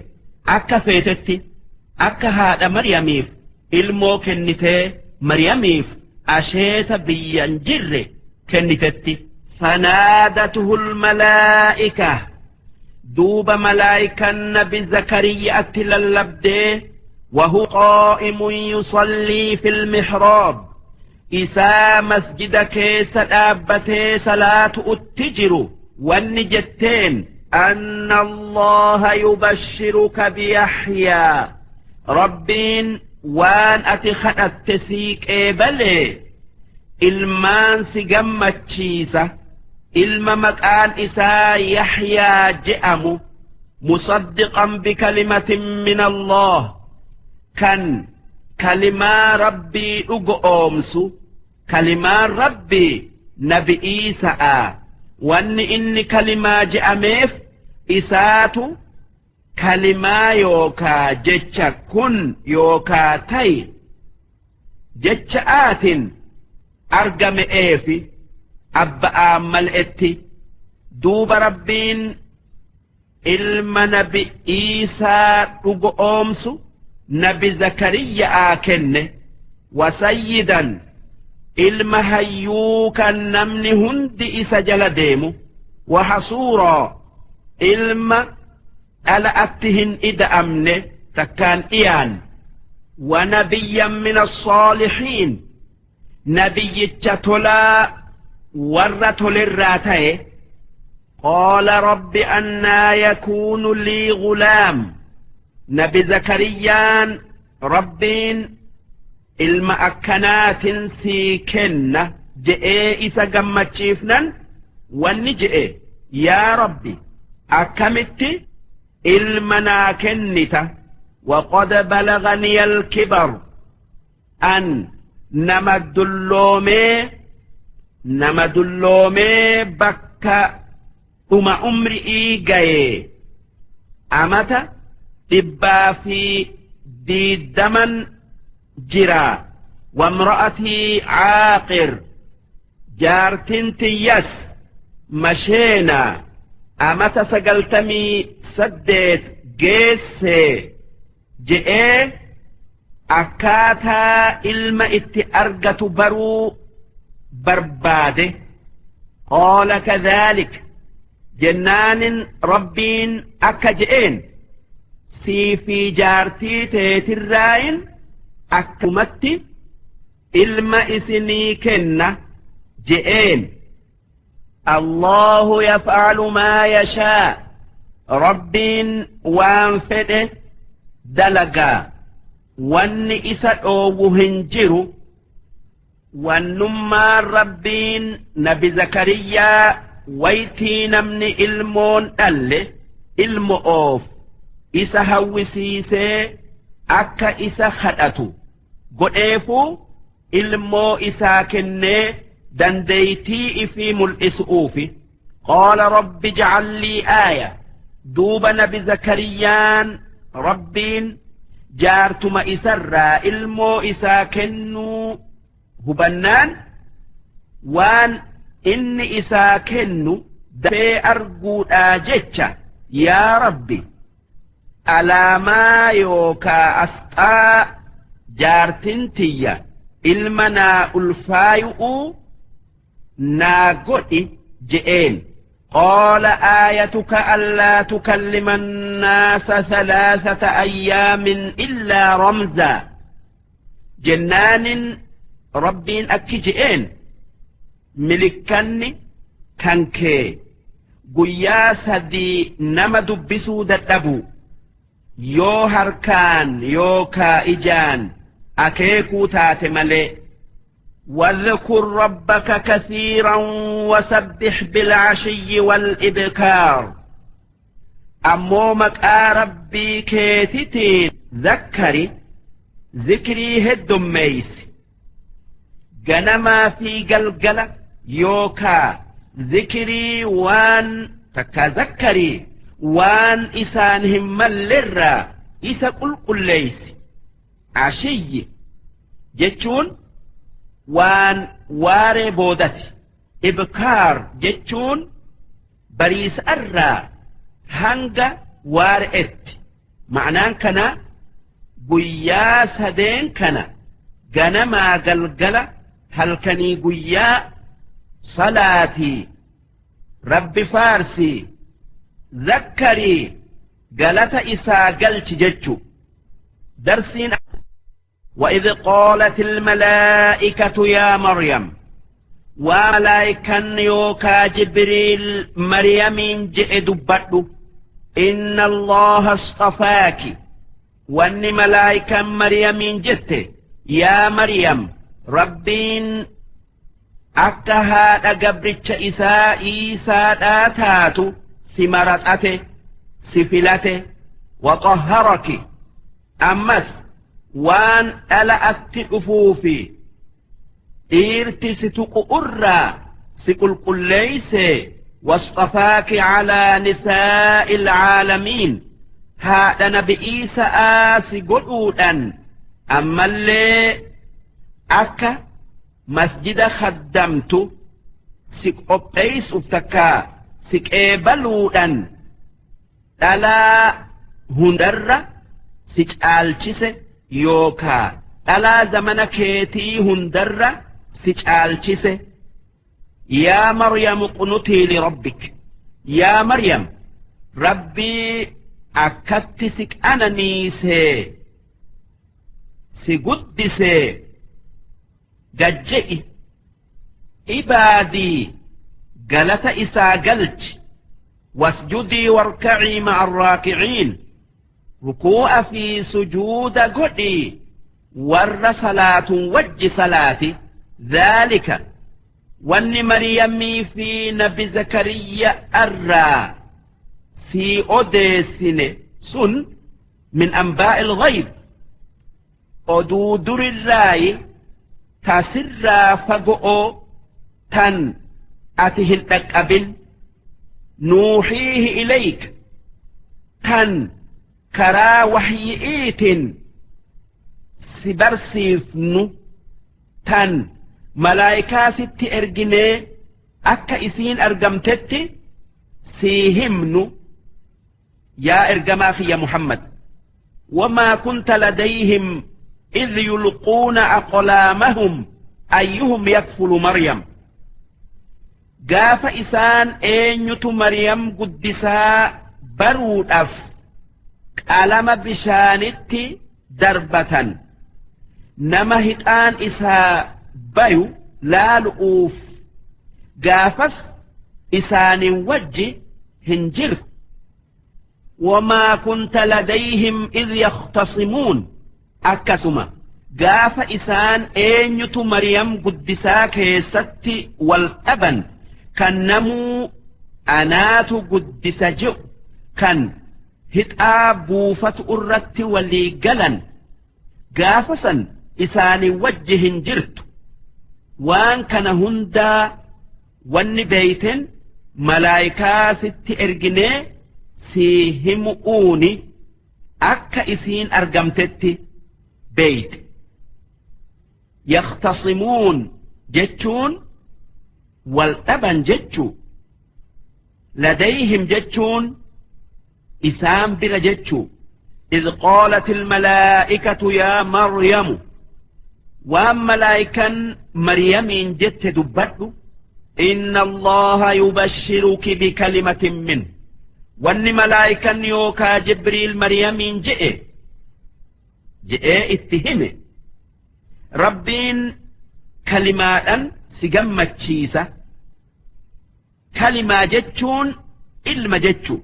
akka feetetti, akka haadha Maryamiif ilmoo kennitee Maryamiif asheeta biyyan jirre kennitetti. Fanaadatuhu lmalaa'ika. Duuba malaa'ikan nabi Zakariyaatti lallabdee, wahu qaa'imun yusallii fi lmihraab, isaa masjida keessa dhaabbatee salaatu utti jiru. Wanni jetteen, anna Allaha yubashshiruka biyaxyaa, Rabbiin waan ati kadhatte sii qeebalee ilmaan si gammachiisa, ilma maqaan isaa Yaxyaa je'amu, musaddiqan bikalimatin min Allah, kan kalimaa Rabbii dhugo oomsu. Kalimaan Rabbii nabi Iisa'a. Wanni inni kalimaa je'ameef isaatu kalimaa yookaa jecha kun yookaa ta'i jecha aatin argame'eefi abba'aan mal'etti. Duuba Rabbiin ilma nabi Iisaa dhugo oomsu nabi Zakariya'aa kenne, wasayyidan, ilma hayyuu kan namni hundi isa jala deemu, wahasuuraa, ilma dhala'atti hin ida'amne takkaan dhiyaan, wanabiyyan min assaalihiin, nabiyyicha tolaa warra tolerraa ta'e. Qaala rabbi annaa yakuunu lii gulaam. Nabi Zakariyaan Rabbiin ilma akkanaatin sii kenna je'ee isa gammachiifnan, wanni je'e, yaa Rabbi, akkamitti ilma naa kennita, waqad balaganiya alkibar, an nama dulloomee bakka dhuma umri'ii gayee, amata 120n jira, wamra'atii caaqir, jaartin tiyyas masheena amata 98 geessee je'ee akkaataa ilma itti argatu baruu barbaade. Qaala kadhaalik jennaanin Rabbiin akka je'een, sii fi jaartii teetirraayin akkumatti ilma isinii kenna je'een. Allahu yaf'alu maa yashaa, Rabbiin waan fedhe dalagaa, wanni isa dhoowwu hin jiru. Wannummaan Rabbiin nabi Zakariyaa waytii namni ilmoon dhalle ilmo oof isa hawwisiisee akka isa kadhatu godheefuu ilmoo isaa kennee dandeeytii ifii mul'isuufi. Qaala rabbi ij'al lii aaya. Duuba nabi Zakariyaan Rabbiin jaartuma isarraa ilmoo isaa kennuu hubannaan, waan inni isaa kennu dafee arguudhaa jecha, yaa Rabbi, alaamaa yookaa asxaa jaartin tiyya ilma naa ulfaayu'uu naa godhi je'een. Qaala aayatuka allaa tukallima annaasa thalathata ayyaamin illaa ramzaa. Jennaanin Rabbiin akki je'een, milikkanni kan kee Guyyaa 3 nama dubbisuu dadhabu, yoo harkaan yookaa ijaan akeekuu taate malee. واذكر ربك كثيرا وسبح بالعشي والإبكار. Ammoo maqaa Rabbii keetitiin zakkari, zikrii heddummeeysi, ganamaa fi galgala, yookaa zikrii waan takka zakkarii waan isaan hin mallerraa isa qulqulleeysi. Ashiyyi jechuun waan waaree boodati. Ibkaar jechuun bariisa'arraa hanga waare'etti. Ma'anaan kana guyyaa sadeen kana, ganamaa galgala, halkanii guyyaa, salaatii, Rabbi faarsii, zakkarii, galata isaa galchi jechu. Darsiin وإذ قالت الملائكة يا مريم، وملائكا يوكا جبريل مريم جئ دبدو، إن الله اصطفاك. واني ملائكا مريم جت: يا مريم، ربين akka haadha gabricha isaa Iisaadhaa taatu si maraxate, si filate. وطهرك, ammas waan dhala atti dhufuufi dhiirti si tuqu irraa si qulqulleeyse. واصطفاك على نساء العالمين, haadha Nabi Iisa'aa si godhuudhan, ammallee akka masjida khaddamtu si qopheessuuf takkaa si qeebaluudhan dhalaa hundarra si caalchise, yookaa dhalaa zamana keetii hundarra si caalchise. يا مريم اقنتي لربك, yaa Maryam, Rabbii akkatti si qananiisee si guddisee gajje'i, ibaadii, galata isaa galchi. واسجدي واركعي مع الراكعين, rukuu'a fi sujuuda godhii warra salaatun wajji salaati. ذلك, wanni Maryamii fi Nabi Zakariya arraa sii odeessine sun, من أنباء الغيب, oduu durirraayi tasirraa fago'oo tan ati hin dhaqqabin. نوحيه إليك, tan karaa waxyi'iitiin si barsiifnu, tan malaayikaa sitti erginee akka isiin argamtetti sii himnu, yaa ergamaa kiyya Muhammad. وما كنت لديهم إذ يلقون أقلامهم أيهم يكفل مريم. Gaafa isaan eenyutu Maryam guddisaa baruudhaaf qalama bishaanitti darbatan, nama hixaan isaa bayu laalu'uuf, gaafas isaanin wajji hin jirtu. وما كنت لديهم إذ يختصمون, akkasuma gaafa isaan eenyutu Maryam guddisaa keessatti wal dhaban, kan namuu anaatu guddisa je'u, kan hixaa buufatu irratti walii galan, gaafa san isaanii wajji hin jirtu. Waan kana hundaa wanni beeyten malaayikaa sitti erginee sii himu'uuni akka isiin argamtetti beeyte. يختصمون jechuun wal dhaban jechuu. لديهم jechuun isaan bira jechuu. إذ قالت الملائكة يا مريم, waan malaayikan Maryamiin jette dubbadhu. إن الله يبشرك بكلمة منه, wanni malaayikan yookaa Jibriil Maryamiin je'e je'ee itti hime: Rabbiin kalimaadhan si gammachiisa. Kalimaa jechuun Ilma jechu.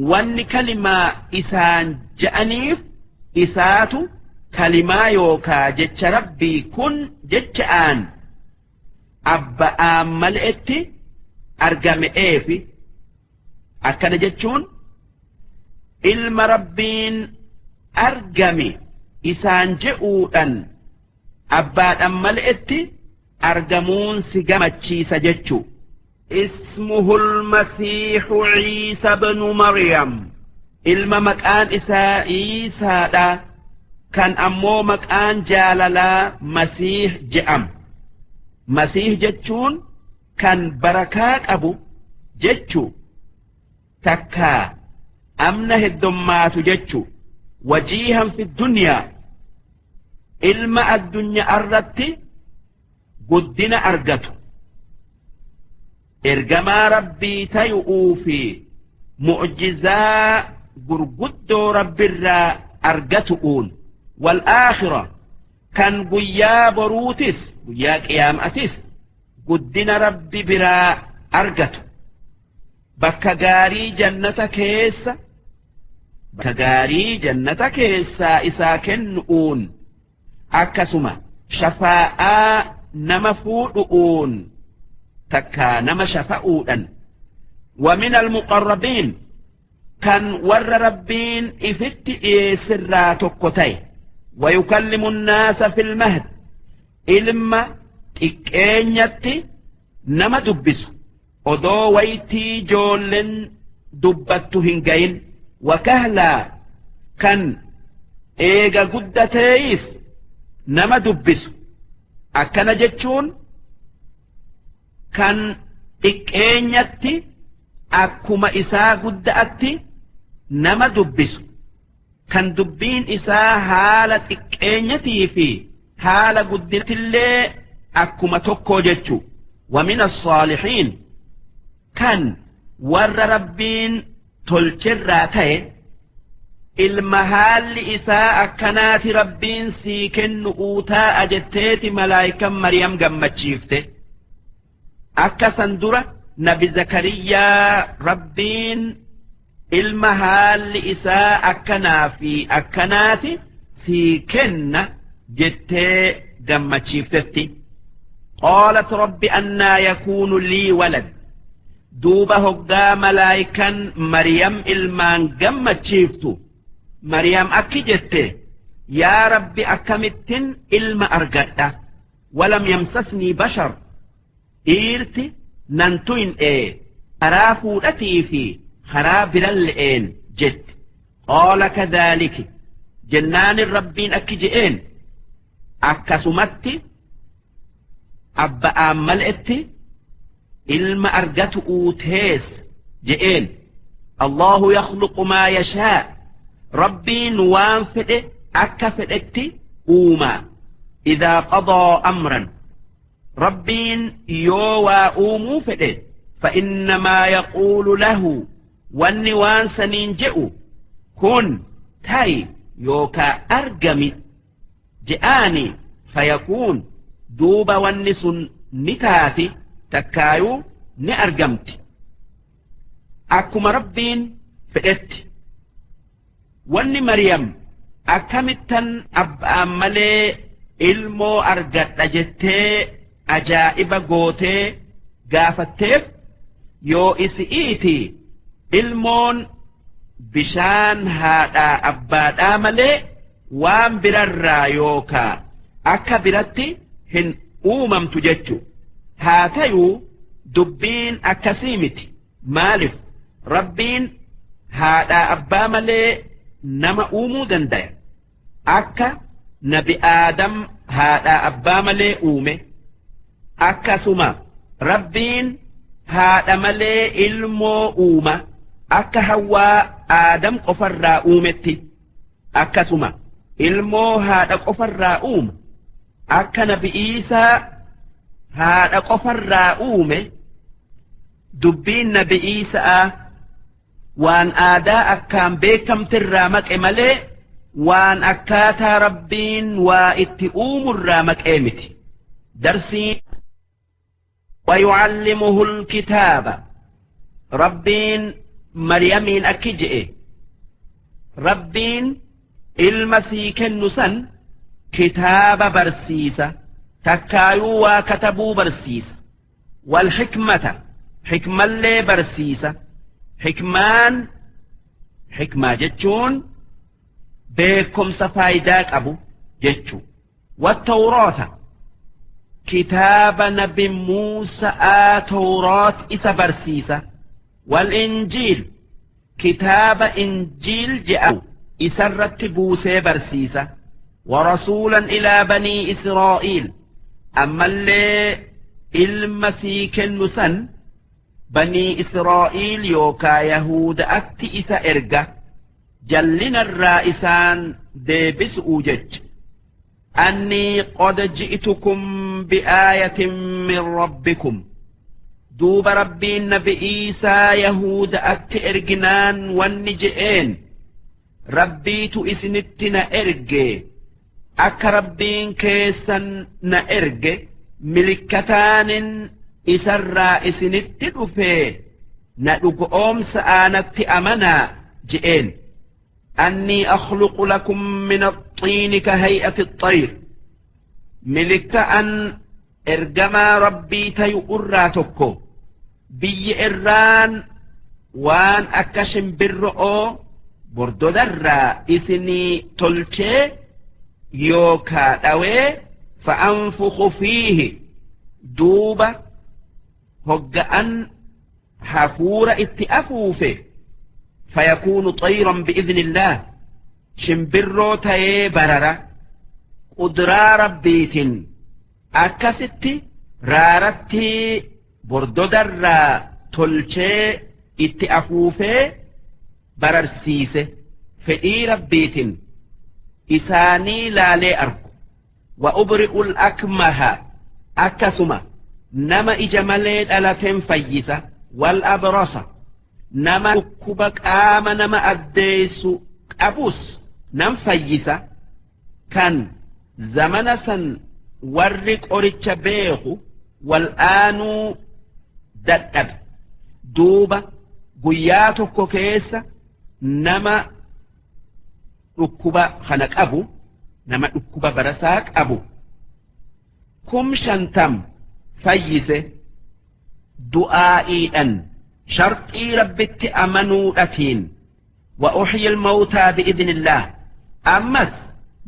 Wanni kalimaa isaan je'aniif isaatu kalimaa yookaa jecha Rabbii kun jecha'aan abba'aan male'etti argame'eefi. Akkana jechuun ilma Rabbiin argame isaan je'uudhan abbaadhan male'etti argamuun si gamachiisa jechu. Ismuhu lmasiixu Ciisa bnu Maryam, ilma maqaan isaa Iisaadha, kan ammoo maqaan jaalalaa Masiih je'am. Masiih jechuun kan barakaa qabu jechu, takkaa amna heddommaatu jechu. Wajiihan fi dunyaa, ilma addunyaa irratti guddina argatu, ergamaa Rabbii tayu'uu fi mu'jizaa gurguddoo Rabbirraa argatu'uun, wal aakhira, kan guyyaa boruutis, guyyaa qiyaamatis guddina Rabbi biraa argatu, bakka gaarii jannata keessa, bakka gaarii jannata keessaa isaa kennu'uun, akkasuma shafaa'aa nama fuudhu'uun takkaa nama shafa'uudhan. Wa min almuqarrabiin, kan warra Rabbiin ifitti dhiyeessirraa tokko ta'e. Wayukallimu nnaasa fil mahd, ilma xiqqeenyatti nama dubbisu odoo waytii joollen dubbattu hin gayin. Wakahlaa, kan eega guddateeyis nama dubbisu. Akkana jechuun kan xiqqeenyatti akkuma isaa gudda'atti nama dubbisu, kan dubbiin isaa haala xiqqeenyatii fi haala guddinatillee akkuma tokkoo jechu. Wa min assaalihiin, kan warra Rabbiin tolcherraa ta'e. Ilma haalli isaa akkanaati Rabbiin sii kennu'uu taa'a jetteeti malaayikan Maryam gammachiifte. Akka san dura nabi Zakariyaa Rabbiin ilma haalli isaa akkanaa fi akkanaati sii kenna jettee gammachiiftetti. Qaalat rabbi annaa yakuunu lii walad. Duuba hoggaa malaayikan Maryam ilmaan gammachiiftu, Maryam akki jette: "Yaa Rabbi, akkamittin ilma argadha? Walam yamsasnii bashar, dhiirti nan tuyne karaa fuudhatii fi karaa biralle'een" jette. Qaala kadhaaliki jennaanin Rabbiin akki je'een: "Akkasumatti abba'aan mal'etti ilma argatu uutees" je'een. Allahu yakhluqu maa yashaa, Rabbiin waan fedhe akka fedhetti uumaa. Idaa qadaa amran, Rabbiin yoo waa uumuu fedhe, fa'innamaa yaquulu lahu, wanni waan saniin je'u kun ta'i yookaa argami je'aani, fayakuun, duuba wanni sun ni taati takkaayuu ni argamti akkuma Rabbiin fedhetti. Wanni Maryam akkamittan abbaan malee ilmoo argadha jettee ajaa'iba gootee gaafatteef, yoo isi'iiti ilmoon bishaan haadhaa abbaadhaa malee waan birarraa yookaa akka biratti hin uumamtu jechu. Haa tayuu dubbiin akkasii miti. Maalif? Rabbiin haadhaa abbaa malee nama uumuu dandaya, akka nabi Aadam haadhaa abbaa malee uume. Akkasuma Rabbiin haadha malee ilmoo uuma, akka Hawwaa Aadam qofarraa uumetti. Akkasuma ilmoo haadha qofarraa uuma, akka nabi Iisaa haadha qofarraa uume. Dubbiin nabi Iisaa waan aadaa akkaan beekamtirraa maqe malee waan akkaataa Rabbiin waa itti uumurraa maqee miti. Darsiin. ويعلمه الكتاب. Rabbiin Maryamiin akki je'e Rabbiin ilma sii kennu san kitaaba barsiisa takkaayuu waa katabuu barsiisa wal xikmata xikmallee barsiisa xikmaan xikmaa jechuun beekumsa faayidaa qabu jechuu wattawroota kitaaba nabi Muusaa tawroot isa barsiisa wal injiil kitaaba injiil je'amu isarratti buusee barsiisa warasuulan ilaa banii Israa'iil ammallee ilma sii kennu san banii Israa'iil yookaa Yahuuda'atti isa erga jallinarraa isaan deebisu'u jecha annii qad ji'tukum bi'aayatin min rabbikum duuba rabbiin nabi Iisaa Yahuuda'atti erginaan wanni je'een rabbiitu isinitti na erge akka rabbiin keessan na erge milikkataanin isarraa isinitti dhufee na dhugoomsa aanatti amanaa je'een annii akhluqu lakum min axiini ka hay'ati axxayr milikka an ergamaa rabbii tayu irraa tokko biyyi irraan waan akka shimbirro'oo bordodarraa isinii tolchee yookaa dhawee fa'anfukhu fiihi duuba hogga'an hafuura itti afuufe fayakuunu xayran bi'idnillaah shimbirroo tayee barara qudraa rabbiitin akkasitti raaratti bordodarraa tolchee itti afuufee bararsiise fedhii rabbiitin isaanii laalee argu wa ubri'ul akmaha akkasuma nama ija malee dhalateen fayyisa wal abrasa nama dhukkuba qaama nama addeessu qabus nan fayyisa kan zamana san warri qoricha beeku wal'aanuu dadhabe duuba guyyaa tokko keessa nama dhukkuba kana qabu nama dhukkuba barasaa qabu 50,000 fayyise du'aa'iidhan sharxii rabbitti amanuudhatiin wa uxyi almawtaa bi'idnillaah ammas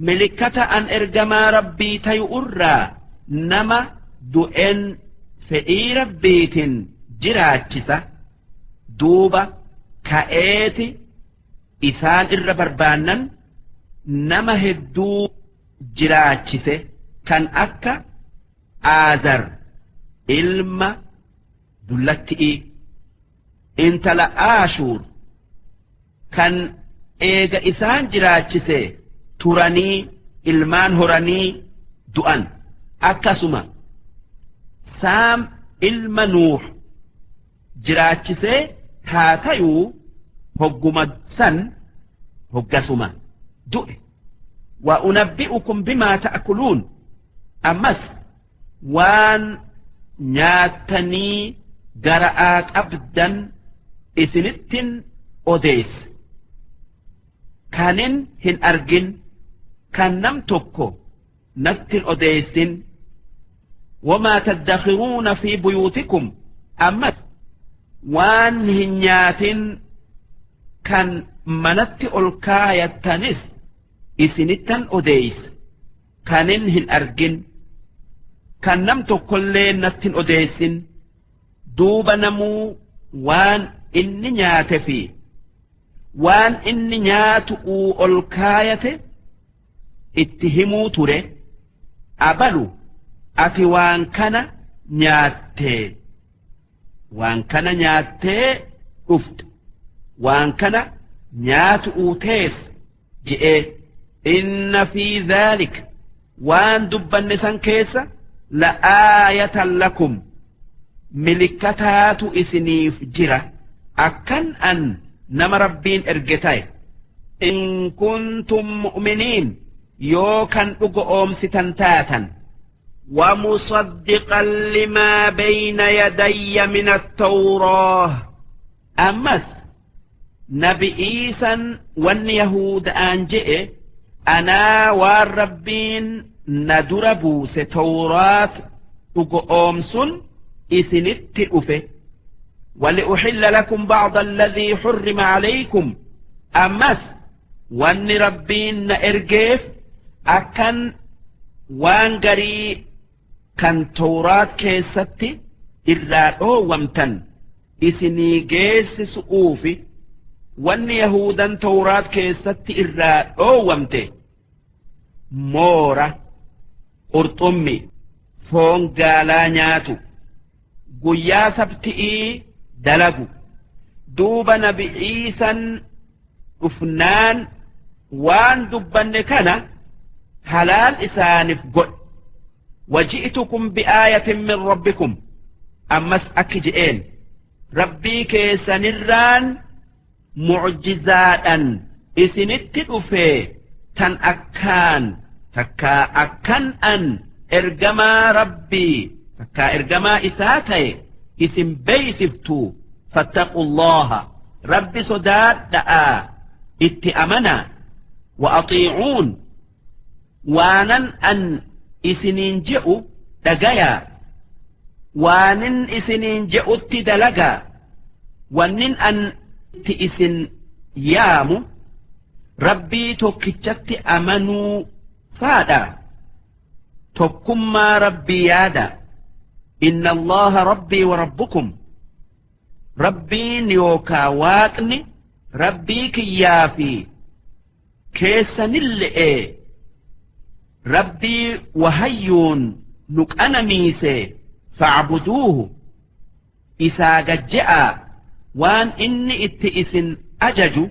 milikkata an ergamaa rabbii tayu irraa nama du'en fedhii rabbiitin jiraachisa duuba ka'eeti isaan irra barbaannan nama hedduu jiraachise kan akka Aazar ilma dullatti'i intala Aashuur kan eega isaan jiraachise turanii ilmaan horanii du'an akkasuma Saam ilma Nuuh jiraachisee haa tayuu hogguma san hoggasuma du'e wa unabbi'ukum bimaa ta'kuluun ammas waan nyaattanii gara'aa qabdan isinittin odeessa kanin hin argin kan nam tokko nattin odeessin wamaa taddakhiruuna fi buyuutikum ammas waan hin nyaatin kan manatti ol kaayattanis isinittan odeessa kanin hin argin kan nam tokkollee nattin odeessin duuba namuu waan inni nyaate fi waan inni nyaatu ol kaayate itti himuu ture abalu ati waan kana nyaattee waan kana nyaattee dhufte waan kana nyaatu tees je'ee inna fi dhaalika waan dubbanne san keessa la'aayatan lakum milikkataatu isiniif jira akkan an nama rabbiin erge ta'e in kuntum mu'miniin yoo kan dhugo oomsitan taatan ومصدقا لما بين يدي من التوراة. Ammas Nabi Iisan wanni Yahuuda'aan je'e anaa waan Rabbiin na dura buuse Tawraat dhugo'oomsun isinitti dhufe. ولأحل لكم بعض الذي حرم عليكم ammas wanni Rabbiin na ergeef akkan waan garii kan Tawraat keessatti irraa dhoowwamtan isinii geessisu'uufi. Wanni Yahudan Tawraat keessatti irraa dhoowwamte moora, qurxummi, foon gaalaa nyaatu, guyyaa sabti'ii dalagu. Duuba Nabi Iisan dhufnaan waan dubbanne kana halaal isaanif godhe. وجئتكم بآية من ربكم ammas akki je'een Rabbii keessanirraan mucjizaadhan isinitti dhufee tan akkaan takkaa akkan an ergamaa Rabbii takkaa ergamaa isaa ta'e isin beeysiftu. فاتقوا الله Rabbi sodaadha'a, itti amanaa, وأطيعون waanan an isiniin je'u dhagayaa, waanin isiniin je'utti dalagaa. Wannin an itti isin yaamu Rabbii tokkichatti amanuu faadha, tokkummaa Rabbii yaada. إن الله ربي وربكم Rabbiin yookaa Waaqni Rabbii kiyyaa fi keessanille'e, Rabbii wahayyuun nu qananiise. فاعبدوه isaa gajje'aa, waan inni itti isin ajaju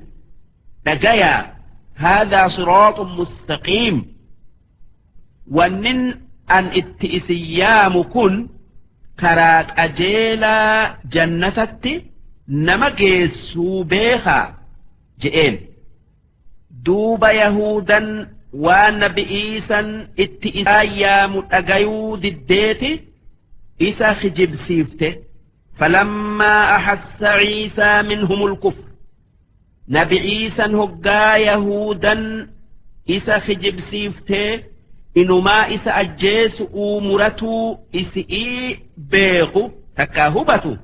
dhagayaa. هذا صراط مستقيم wannin an itti isin yaamu kun karaa qajeelaa jannatatti nama geessuu beekaa je'een. Duuba Yahudan waan Nabi Iisan itti isaan yaamu dhagayuu diddeeti isa kijibsiifte. فلما أحس عيسى منهم الكفر Nabi Iisan hoggaa Yahudan isa kijibsiifte inumaa isa ajjeesu'uu muratuu isi'ii beeku takkaa hubatu,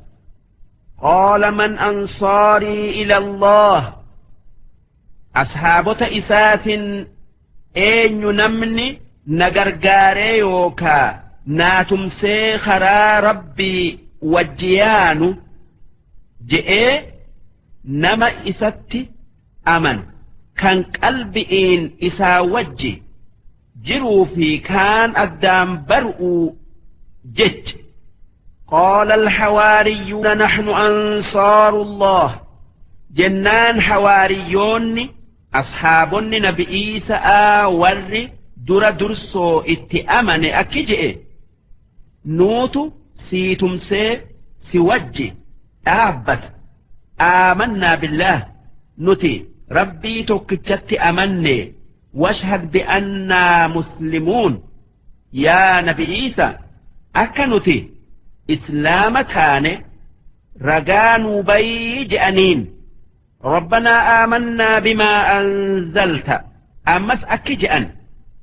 قال من أنصاري إلى الله ashaabota isaatin eenyu namni na gargaaree yookaa naa tumsee karaa Rabbii wajjiyaanu je'ee nama isatti aman kan qalbi'iin isaa wajji jiruu fi kaan addaan bar'uu jecha. قال الحواريون نحن أنصار الله jennaan hawaariyyoonni ashaabonni Nabi Iisaa warri dura dursoo itti amane akki je'e: nuutu sii tumsee si wajji dhaabbata. آمنا بالله nuti Rabbii tokkichatti amanne, واشهد بأنا مسلمون yaa Nabi Iisa, akka nuti islaama taane ragaa nuu bayii je'aniin. ربنا آمنا بما أنزلت ammas akki je'an: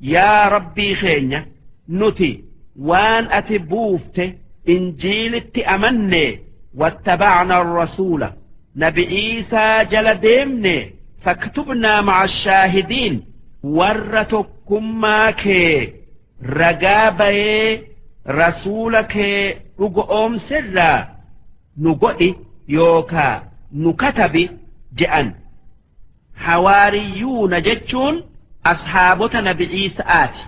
yaa Rabbii keenya, nuti waan ati buufte Injiilitti amanne, واتبعنا الرسول Nabi Iisaa jala deemne, فاكتبنا مع الشاهدين warra tokkummaa kee ragaa bayee rasuula kee dhugo oomsirraa nu godhi yookaa nu katabi je'an. Hawaariyyuuna jechuun ashaabota Nabi Iisa'aati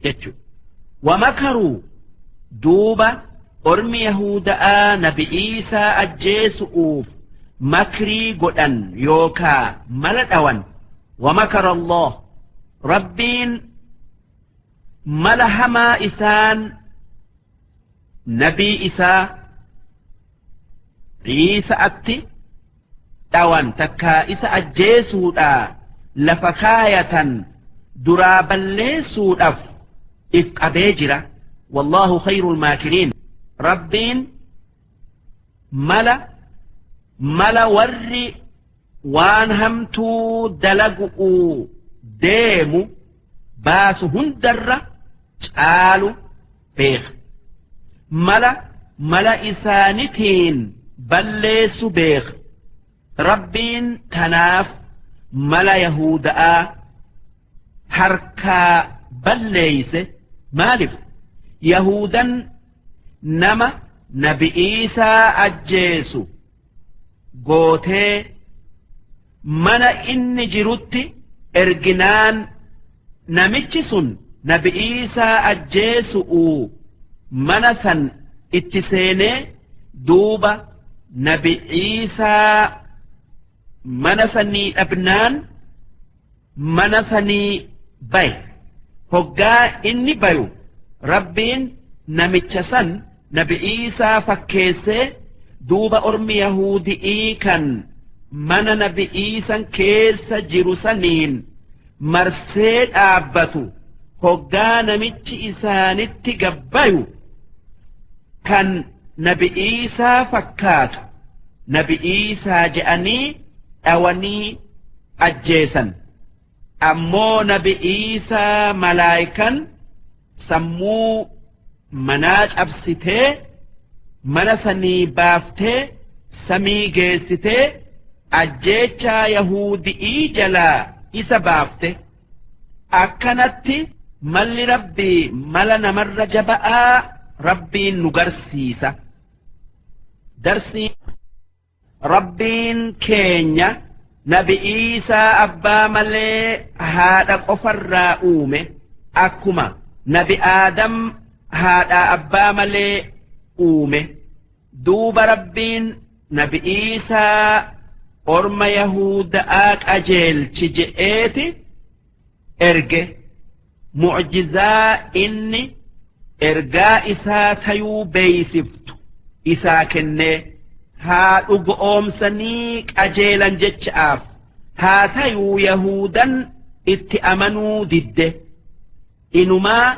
jechu. ومكروا duuba ormi Yahuda'aa Nabi Iisaa ajjeesu'uuf makrii godhan yookaa mala dhawan. ومكر الله Rabbiin mala hamaa isaan nabii isaa Iisa'atti dhawan takkaa isa ajjeesuudhaa lafa kaayatan duraa balleessuudhaaf if qabee jira. والله خير الماكرين Rabbiin mala Mala warri waan hamtuu dalagu'uu deemu baasu hundarra caalu beeka. Mala mala isaanitiin balleessu beeka. Rabbiin tanaaf mala Yahuda'aa harkaa balleeyse. Maalif Yahudan nama Nabi Iisaa ajjeesu gootee mana inni jirutti erginaan, namichi sun Nabi Iisaa ajjeesu'uu mana san itti seenee, duuba Nabi Iisaa mana sanii dhabnaan mana sanii baye. Hoggaa inni bayu Rabbiin namicha san Nabi Iisaa fakkeessee, duuba ormi Yahudi'ii kan mana Nabi Iisan keessa jiru saniin marsee dhaabbatu, hoggaa namichi isaanitti gabbayu kan Nabi Iisaa fakkaatu Nabi Iisaa je'anii dhawanii ajjeesan. Ammoo Nabi Iisaa malaayikan sammuu manaa cabsitee mana sanii baaftee samii geessitee ajjeechaa Yahudi'ii jalaa isa baafte. Akkanatti malli Rabbii mala namarra jaba'aa Rabbiin nu garsiisa. Darsii Rabbiin keenya Nabi Iisaa abbaa malee haadha qofarraa uume, akkuma Nabi Aadam haadhaa abbaa malee uume. Duuba Rabbiin Nabi Iisaa orma Yahuda'aa qajeelchi je'eeti erge. Mu'jizaa inni ergaa isaa tayuu beeysiftu isaa kennee, haa dhugoomsanii qajeelan jecha'aaf. Haa tayuu Yahudan itti amanuu didde, inumaa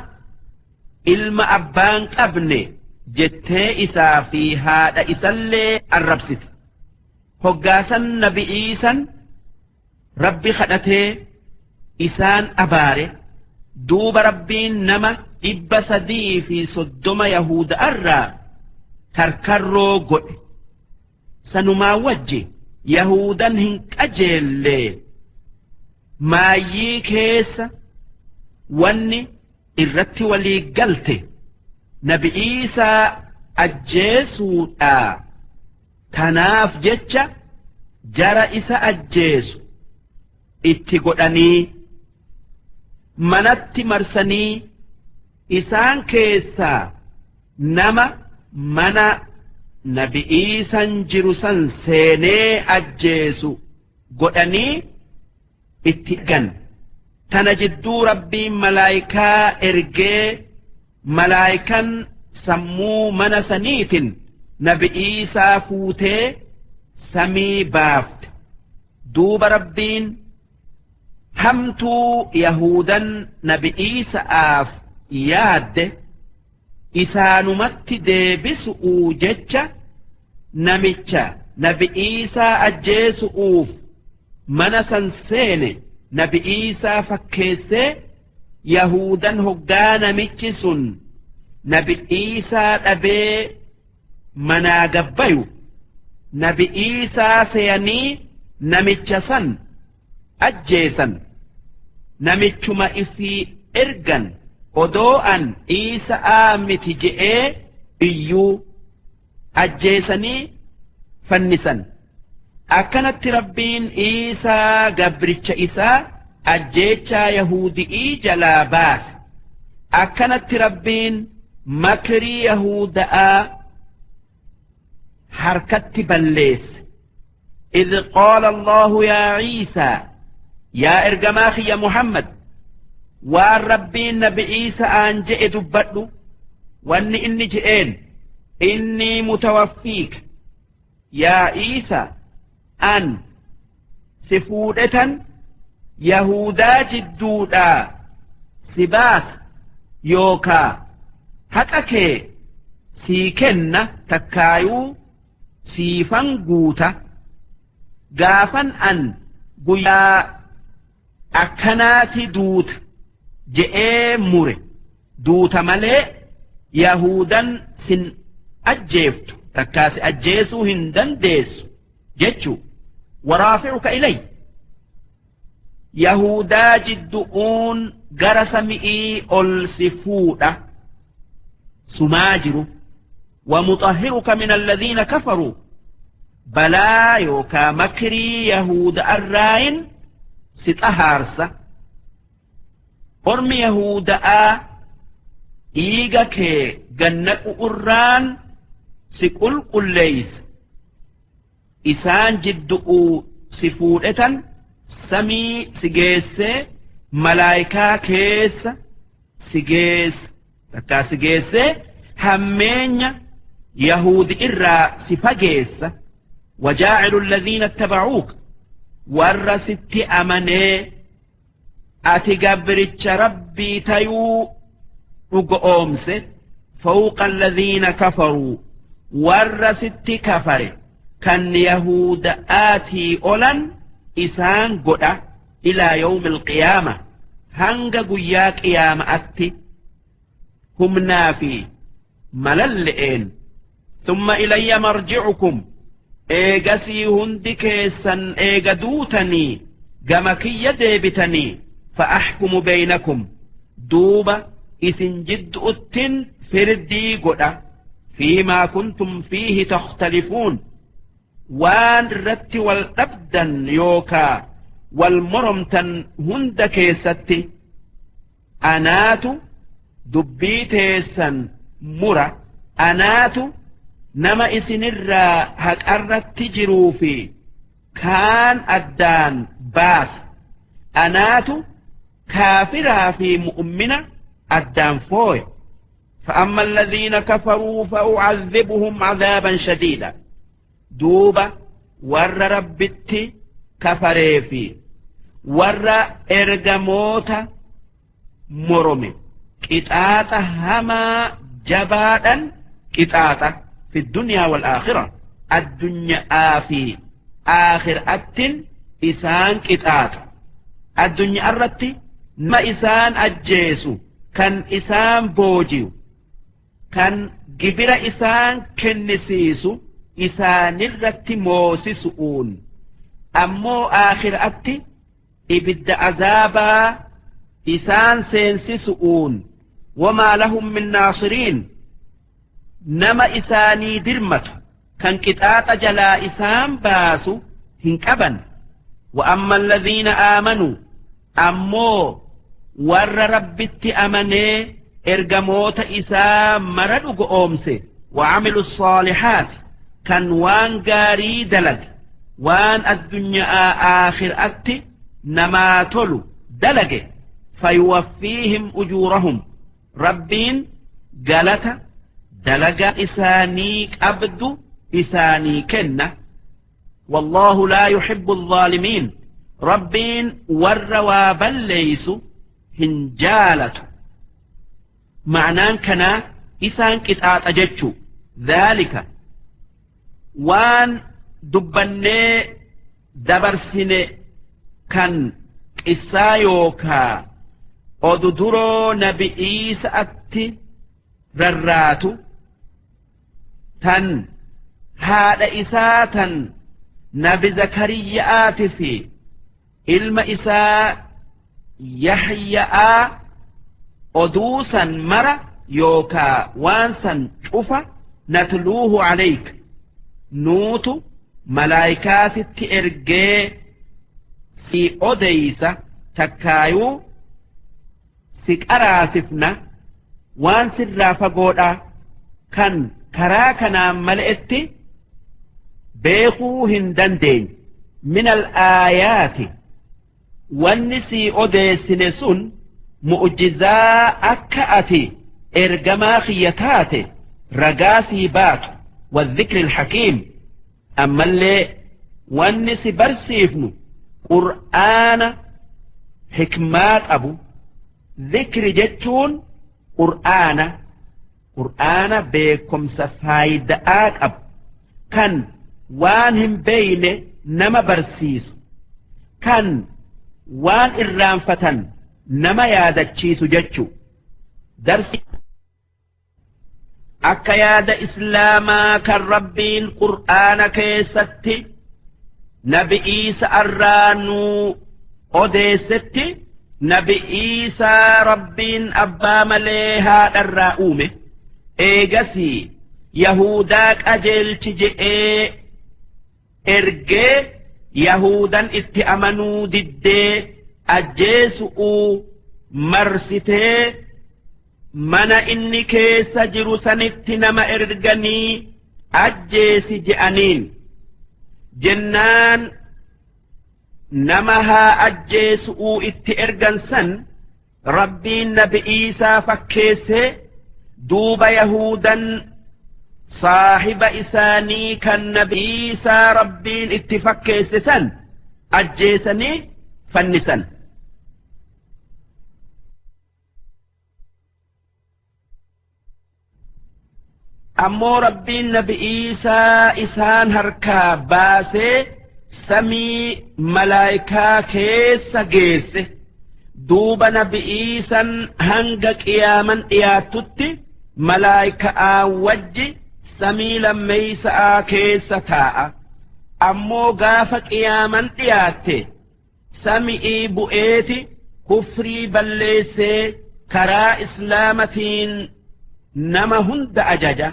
ilma abbaan qabne jettee isaa fi haadha isallee arrabsite. Hoggaasan Nabi Iisan Rabbi kadhatee isaan abaare. Duuba Rabbiin nama 330 Yahuda'arraa karkarroo godhe. Sanumaa wajji Yahudan hin qajeellee. Maayyii keessa wanni irratti walii galte Nabi Iisaa ajjeesuudhaa. Tanaaf jecha jara isa ajjeesu itti godhanii manatti marsanii, isaan keessaa nama mana Nabi Iisan jiru san seenee ajjeesu godhanii itti gan. Tana jidduu Rabbiin malaayikaa ergee, malaayikan sammuu mana saniitin Nabi Iisaa fuutee samii baafte. Duuba Rabbiin hamtuu Yahudan Nabi Iisa'aaf yaadde isaanumatti deebisu'uu jecha, namicha Nabi Iisaa ajjeesu'uuf mana san seene Nabi Iisaa fakkeessee, Yahudan hoggaa namichi sun Nabi Iisaa dhabee manaa gabbayu Nabi Iisaa seyanii namicha san ajjeesan. Namichuma ifii ergan odoo an Iisa'aa miti je'ee iyyuu ajjeesanii fannisan. Akkanatti Rabbiin Iisaa gabricha isaa ajjeechaa Yahudi'ii jalaa baase. Akkanatti Rabbiin makrii Yahuda'aa harkatti balleesse. إذ قال الله يا عيسى. Yaa ergamaa kiyya Muhammad, waan Rabbiin Nabi Iisa'aan je'e dubbadhu. Wanni inni je'een: إني متوفيك. Yaa Iisa, an si fuudhetan Yahudaa jidduudhaa si baasa, yookaa haqa kee sii kenna, takkaayuu siifan guuta. Gaafan an guyyaa akkanaati duuta je'ee mure duuta malee yahudan sin ajjeeftu takkaa si ajjeesuu hin dandeessu jechuu. Waraafi'uka ilay, yahudaa jiddu'uun gara sami'ii ol si fuudha sumaa jiru. Wamuxahhiruka min alladhiina kafaruu, balaa yookaa makrii yahuda arraayin si xahaarsa. Ormi yahuda'aa dhiiga kee gannaqu irraan si qulqulleeysa. Isaan jiddu'uu si fuudhetan samii si geessee malaayikaa keessa si geessa, takkaa si geessee hammeenya yahuudi irraa si fageessa. Wajaacilu alladhiina ittabacuuka, warra sitti amanee ati gabricha rabbii tayuu dhugo oomse, fawqa alladhiina kafaruu, warra sitti kafare kan yahuda'aatii olan isaan godha, ilaa yawmi alqiyaama, hanga guyyaa qiyaama'atti humnaa fi malalle'een. Thumma ilayya marji'ukum, eegasii hundi keessan eega duutanii gama kiyya deebitanii, fa'axkumu beeynakum, duuba isin jiddu'uttin firdii godha, fiimaa kuntum fiihi takhtalifuun, waan irratti wal dhabdan yookaa wal moromtan hunda keessatti anaatu dubbii teessan mura, anaatu nama isinirraa haqarratti jiruu fi kaan addaan baasa, anaatu kaafiraa fi mu'mina addaan fooye. فأما الذين كفروا فأعذبهم عذابا شديدا، duuba warra rabbitti kafaree fi warra ergamoota morome qixaaxa hamaa jabaadhan qixaaxa, fi dunyaa wal aakhira, addunyaa fi aakhiraattin isaan qixaaxa. Addunyaa irratti nama isaan ajjeesu, kan isaan booji'u, kan gibira isaan kennisiisu isaanirratti moosisu'uun, ammoo aakhiraatti ibidda azaabaa isaan seensisu'uun. Wamaa lahum min naasiriin, nama isaanii dirmatu kan qixaaxa jalaa isaan baasu hin qaban. وأما الذين آمنوا، ammoo warra rabbitti amanee ergamoota isaa mara dhugo oomse, وعملوا الصالحات، kan waan gaarii dalage, waan addunyaa aakhiraatti namaa tolu dalage, فيوفيهم أجورهم، rabbiin galata dalagaa isaanii qabdu isaanii kenna. والله لا يحب الظالمين، rabbiin warra waa balleeysu hin jaalatu. Ma'naan kanaa isaan qixaaxa jechuu. ذلك, waan dubbannee dabarsine kan qissaa yookaa odu duroo nabi Iisa'atti rarraatu tan haadha isaa tan nabi Zakariyaati fi ilma isaa Yahya'aa, oduu san mara yookaa waan san cufa, نتلوه عليك, nuutu malaayikaasitti ergee si odeysa takkaayuu si qaraasifna. Waan sirraa fagoodha kan karaa kanaan mala'etti beekuu hin dandeenye. من الآيات, wanni si odeessine sun mu'jizaa akka ati ergamaa kiyya taate ragaa sii baatu. والذكر الحكيم, ammallee wanni si barsiifnu qur'aana hikmaa qabu. Zikri jechuun qur'aana, qur'aana beekumsa faayida'aa qabu kan waan hin beeyne. nama barsiisu, kan waan irraanfatan nama yaadachiisu jechu. Darsi akka yaada islaamaa kan Rabbiin Qur'aana keessatti Nabi Iisa irraa nuu odeessetti, Nabi Iisaa Rabbiin abbaa malee haadharraa uume. Eegasii Yahudaa qajeelchi je'ee ergee, Yahudan itti amanuu diddee ajjeesu'uu marsitee, mana inni keessa jiru sanitti nama erganii ajjeesi je'aniin. Jennaan nama haa ajjeesu'uu itti ergan san Rabbiin Nabi Iisaa fakkeessee, duuba Yahudan saahiba isaanii kan Nabi Iisaa Rabbiin itti fakkeesse san ajjeesanii fannisan. Ammoo Rabbiin Nabi Iisaa isaan harkaa baasee samii malaayikaa keessa geesse. Duuba Nabi Iisan hanga qiyaaman dhiyaattutti malaayika'aa wajji samii lammeeysa'aa keessa taa'a. Ammoo gaafa qiyaaman dhiyaatte sami'ii bu'eeti kufrii balleessee karaa islaamatiin nama hunda ajaja.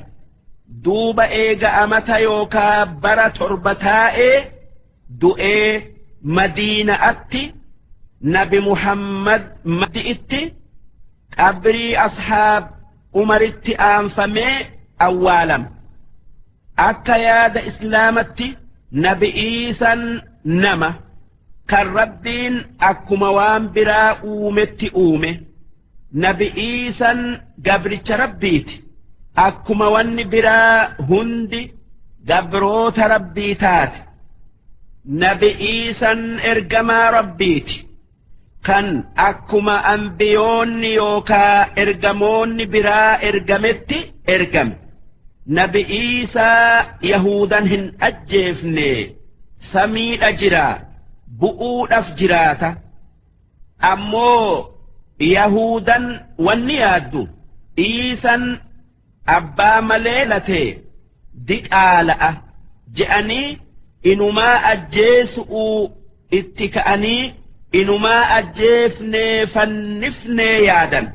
Duuba eega amata yookaa bara 7 taa'ee du'ee Madiina'atti Nabi Muhammad maddi'itti qabrii ashaab Umaritti aanfamee awwaalama. Akka yaada islaamatti Nabi Iisan nama kan Rabbiin akkuma waan biraa uumetti uume. Nabi Iisan gabricha Rabbiiti. Akkuma wanni biraa hundi gabroota Rabbii taate. Nabi Iisan ergamaa Rabbiiti. Kan akkuma anbiyoonni yookaa ergamoonni biraa ergametti ergame. Nabi Iisaa Yahuudan hin ajjeefne, samiidha jira, bu'uudhaf jiraata. Ammoo Yahuudan wanni yaaddu Iisan abbaa malee latee diqaala'a je'anii inumaa ajjeesu'uu itti ka'anii, inumaa ajjeefnee fannifnee yaadan.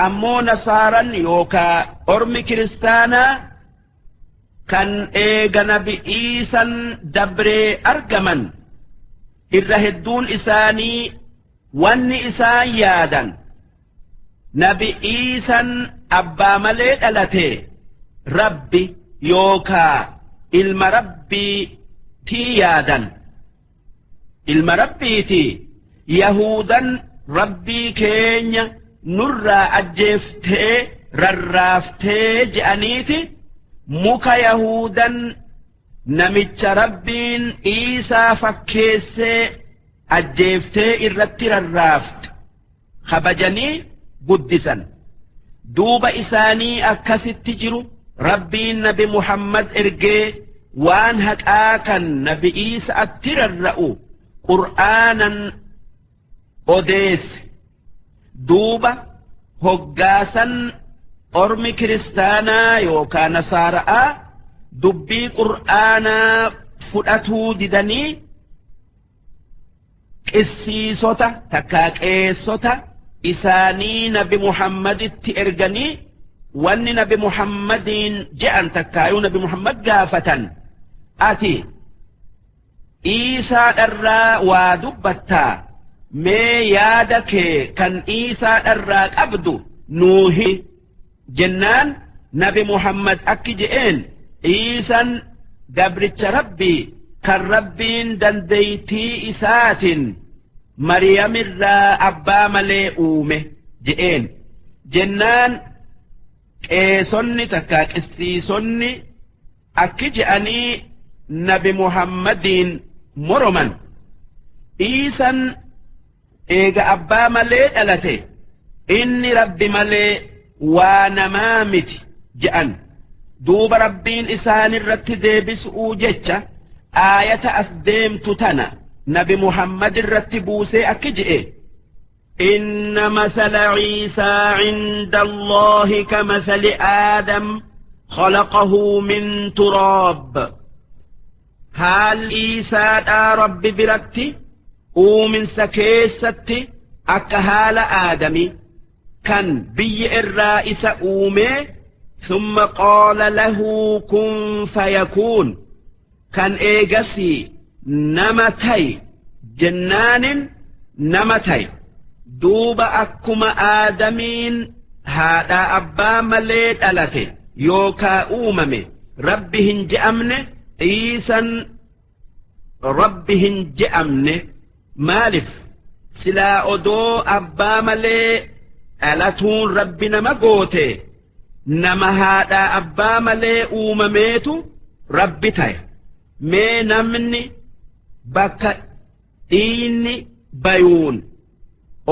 Ammoo nasaaran yookaa ormi kiristaanaa kan eega Nabi Iisan dabree argaman irra hedduun isaanii wanni isaan yaadan Nabi Iisan abbaa malee dhalate, Rabbi yookaa ilma Rabbii tii yaadan. Ilma Rabbiiti, Yahuudan Rabbii keenya nurraa ajjeeftee rarraaftee je'aniiti muka Yahuudan namicha Rabbiin Iisaa fakkeessee ajjeeftee irratti rarraafte kabajanii guddisan. Duuba isaanii akkasitti jiru Rabbiin Nabi Muhammad ergee waan haqaa kan Nabi Iisa'atti rarra'u Qur'aanan odeesse. Duuba hoggaasan ormi kiristaanaa yookaa nasaara'aa dubbii Qur'aanaa fudhatuu didanii qissiisota takkaa qeessota isaanii Nabi Muhammaditti erganii, wanni Nabi Muhammadiin je'an takkaayuu Nabi Muhammad gaafatan, ati Iisaadharraa waa dubbattaa, mee yaada kee kan Iisaadharraa qabdu nuu himi jennaan, Nabi Muhammad akki je'een: Iisan gabricha Rabbii kan Rabbiin dandeeytii isaatin Mariyamirraa abbaa malee uume je'een. Jennaan qeesonni takkaa qissiisonni akki je'anii Nabi Muhammadiin moroman: Iisan eega abbaa malee dhalate inni Rabbi malee waa namaa miti je'an. Duuba Rabbiin isaanirratti deebisu'uu jecha Aayata as deemtu tana nabi Muhammad irratti buusee akki je'e: إن مثل عيسى عند الله كمثل آدم خلقه من تراب. Haal Iisaadhaa Rabbi biratti uuminsa keessatti akka haala Aadami kan biyya irraa isa uumee, ثم قال له كن فيكون, kan eegasii nama ta'i jennaanin nama ta'i. Duuba akkuma Aadamiin haadhaa abbaa malee dhalate yookaa uumame Rabbi hin je'amne, Iisan Rabbi hin je'amne. Maalif? Silaa odoo abbaa malee dhalatuun Rabbi nama goote, nama haadhaa abbaa malee uumameetu Rabbi ta'e. Mee namni bakka dhiinni bayuun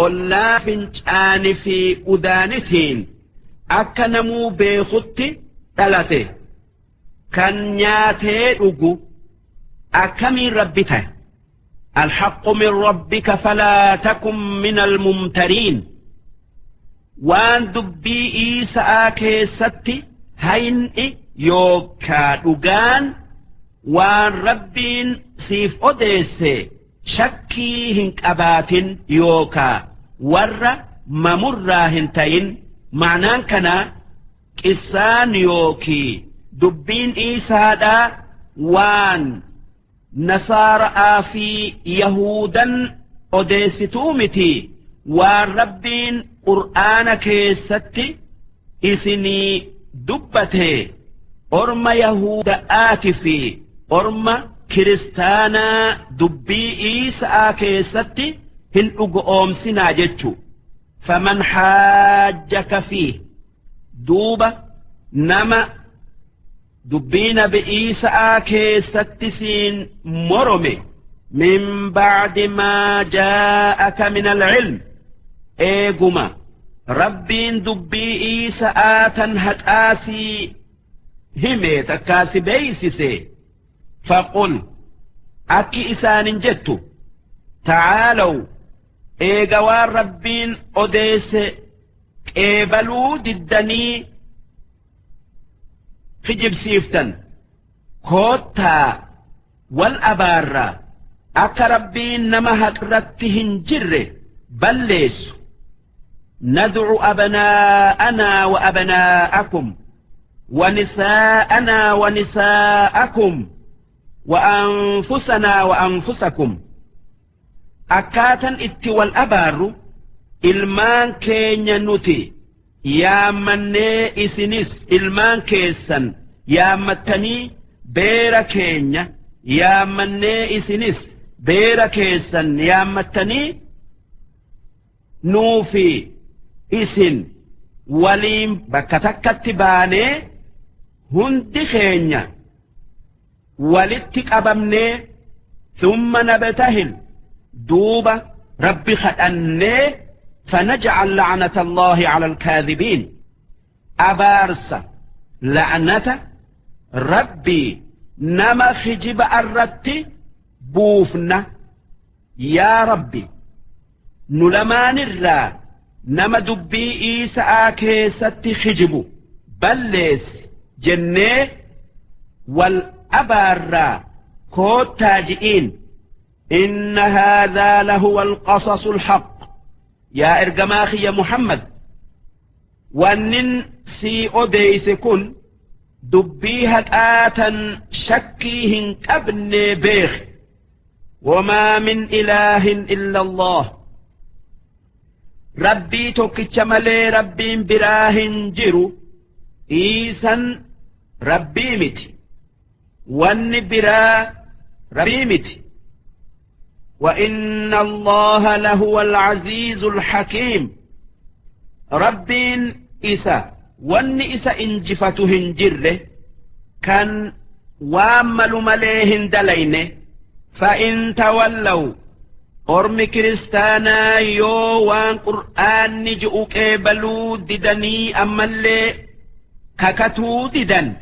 ollaa fincaani fi udaanitiin akka namuu beekutti dhalate kan nyaatee dhugu akkamiin Rabbi ta'e? الحق من ربك فلا تكن من الممترين. Waan dubbii Iisaa keessatti hayni yookaa dhugaan waan Rabbiin siif odeesse shakkii hin qabaatin yookaa warra mamurraa hin ta'in. Ma'naan kana qissaan yookii dubbiin Iisaadhaa waan Nasaara'aa fi Yahudan odeessituu miti, waan Rabbiin Qur'aana keessatti isinii dubbate orma Yahuda'aati fi orma Kiristaanaa dubbii Iisaa keessatti hin dhugoomsinaa jechu. فمن حاجك فيه, duuba nama dubbii nabi Iisaa keessatti siin morome, من بعد ما جاءك من العلم, eeguma Rabbiin dubbii Iisaa tan haqaasii hime takkaasi beeysise, فقل, akki isaanin jettu, تعالوا, eega waan Rabbiin odeesse qeebaluu diddanii kijibsiiftan, koottaa wal abaarraa akka Rabbiin nama haqirratti hin jirre balleessu. ندع أبناءنا وأبناءكم ونساءنا ونساءكم وأنفسنا وأنفسكم. Akkaatan itti wal abaarru ilmaan keenya nuti yaammannee isinis ilmaan keessan yaammattanii, beera keenya yaammannee isinis beera keessan yaammattanii, nuufi isin waliin bakka takkatti baanee hundi keenya walitti qabamnee, ثم نبتهل, duuba Rabbi kadhannee, فنجعل لعنة الله على الكاذبين, abaarsa la'nata Rabbii nama kijiba irratti buufna. Yaa Rabbi, nu lamaanirraa nama dubbii Iisaa keessatti kijibu balleessi jennee wal abaarraa koottaa ji'iin. إن هذا لهو القصص الحق. Yaa ergamaa kiyya Muhammad, wannin sii odeeyse kun dubbii haqaatan shakkii hin qabne beek. وما من إله إلا الله, Rabbii tokkicha malee Rabbiin biraa hin jiru. Iisan Rabbii miti, wanni biraa Rabbii miti. وإن الله لهو العزيز الحكيم. Rabbiin isa wanni isa injifatu hin jirre kan waan malu malee hin dalayne. فإن تولوا, ormi kiristaanaa yoo waan Qur'aanni ji'u qeebaluu didanii ammallee kakatuu didan,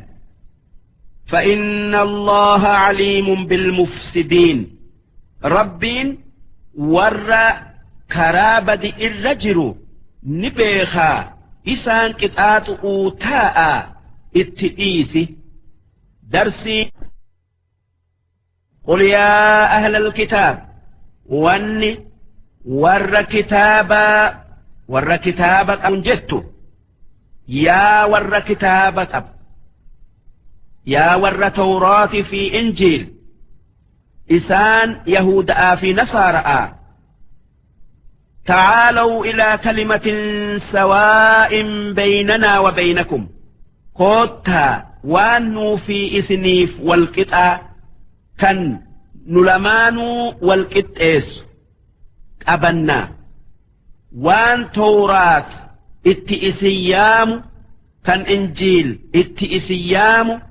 فإن الله عليم بالمفسدين. ربين ور كرابد الرجل نبيخا إسان كتات أوتاء اتئيسي درسي. قل يا أهل الكتاب واني ور كتابا ور كتابة أنجدت يا ور كتابة يا ور توراة في إنجيل إسان يهود في نصارى تعالوا إلى كلمة سواء بيننا وبينكم كوتا وانو في إسنيف والقطع كان نلمانو والقطعس أبنا وان توراة اتئسيام كان إنجيل اتئسيام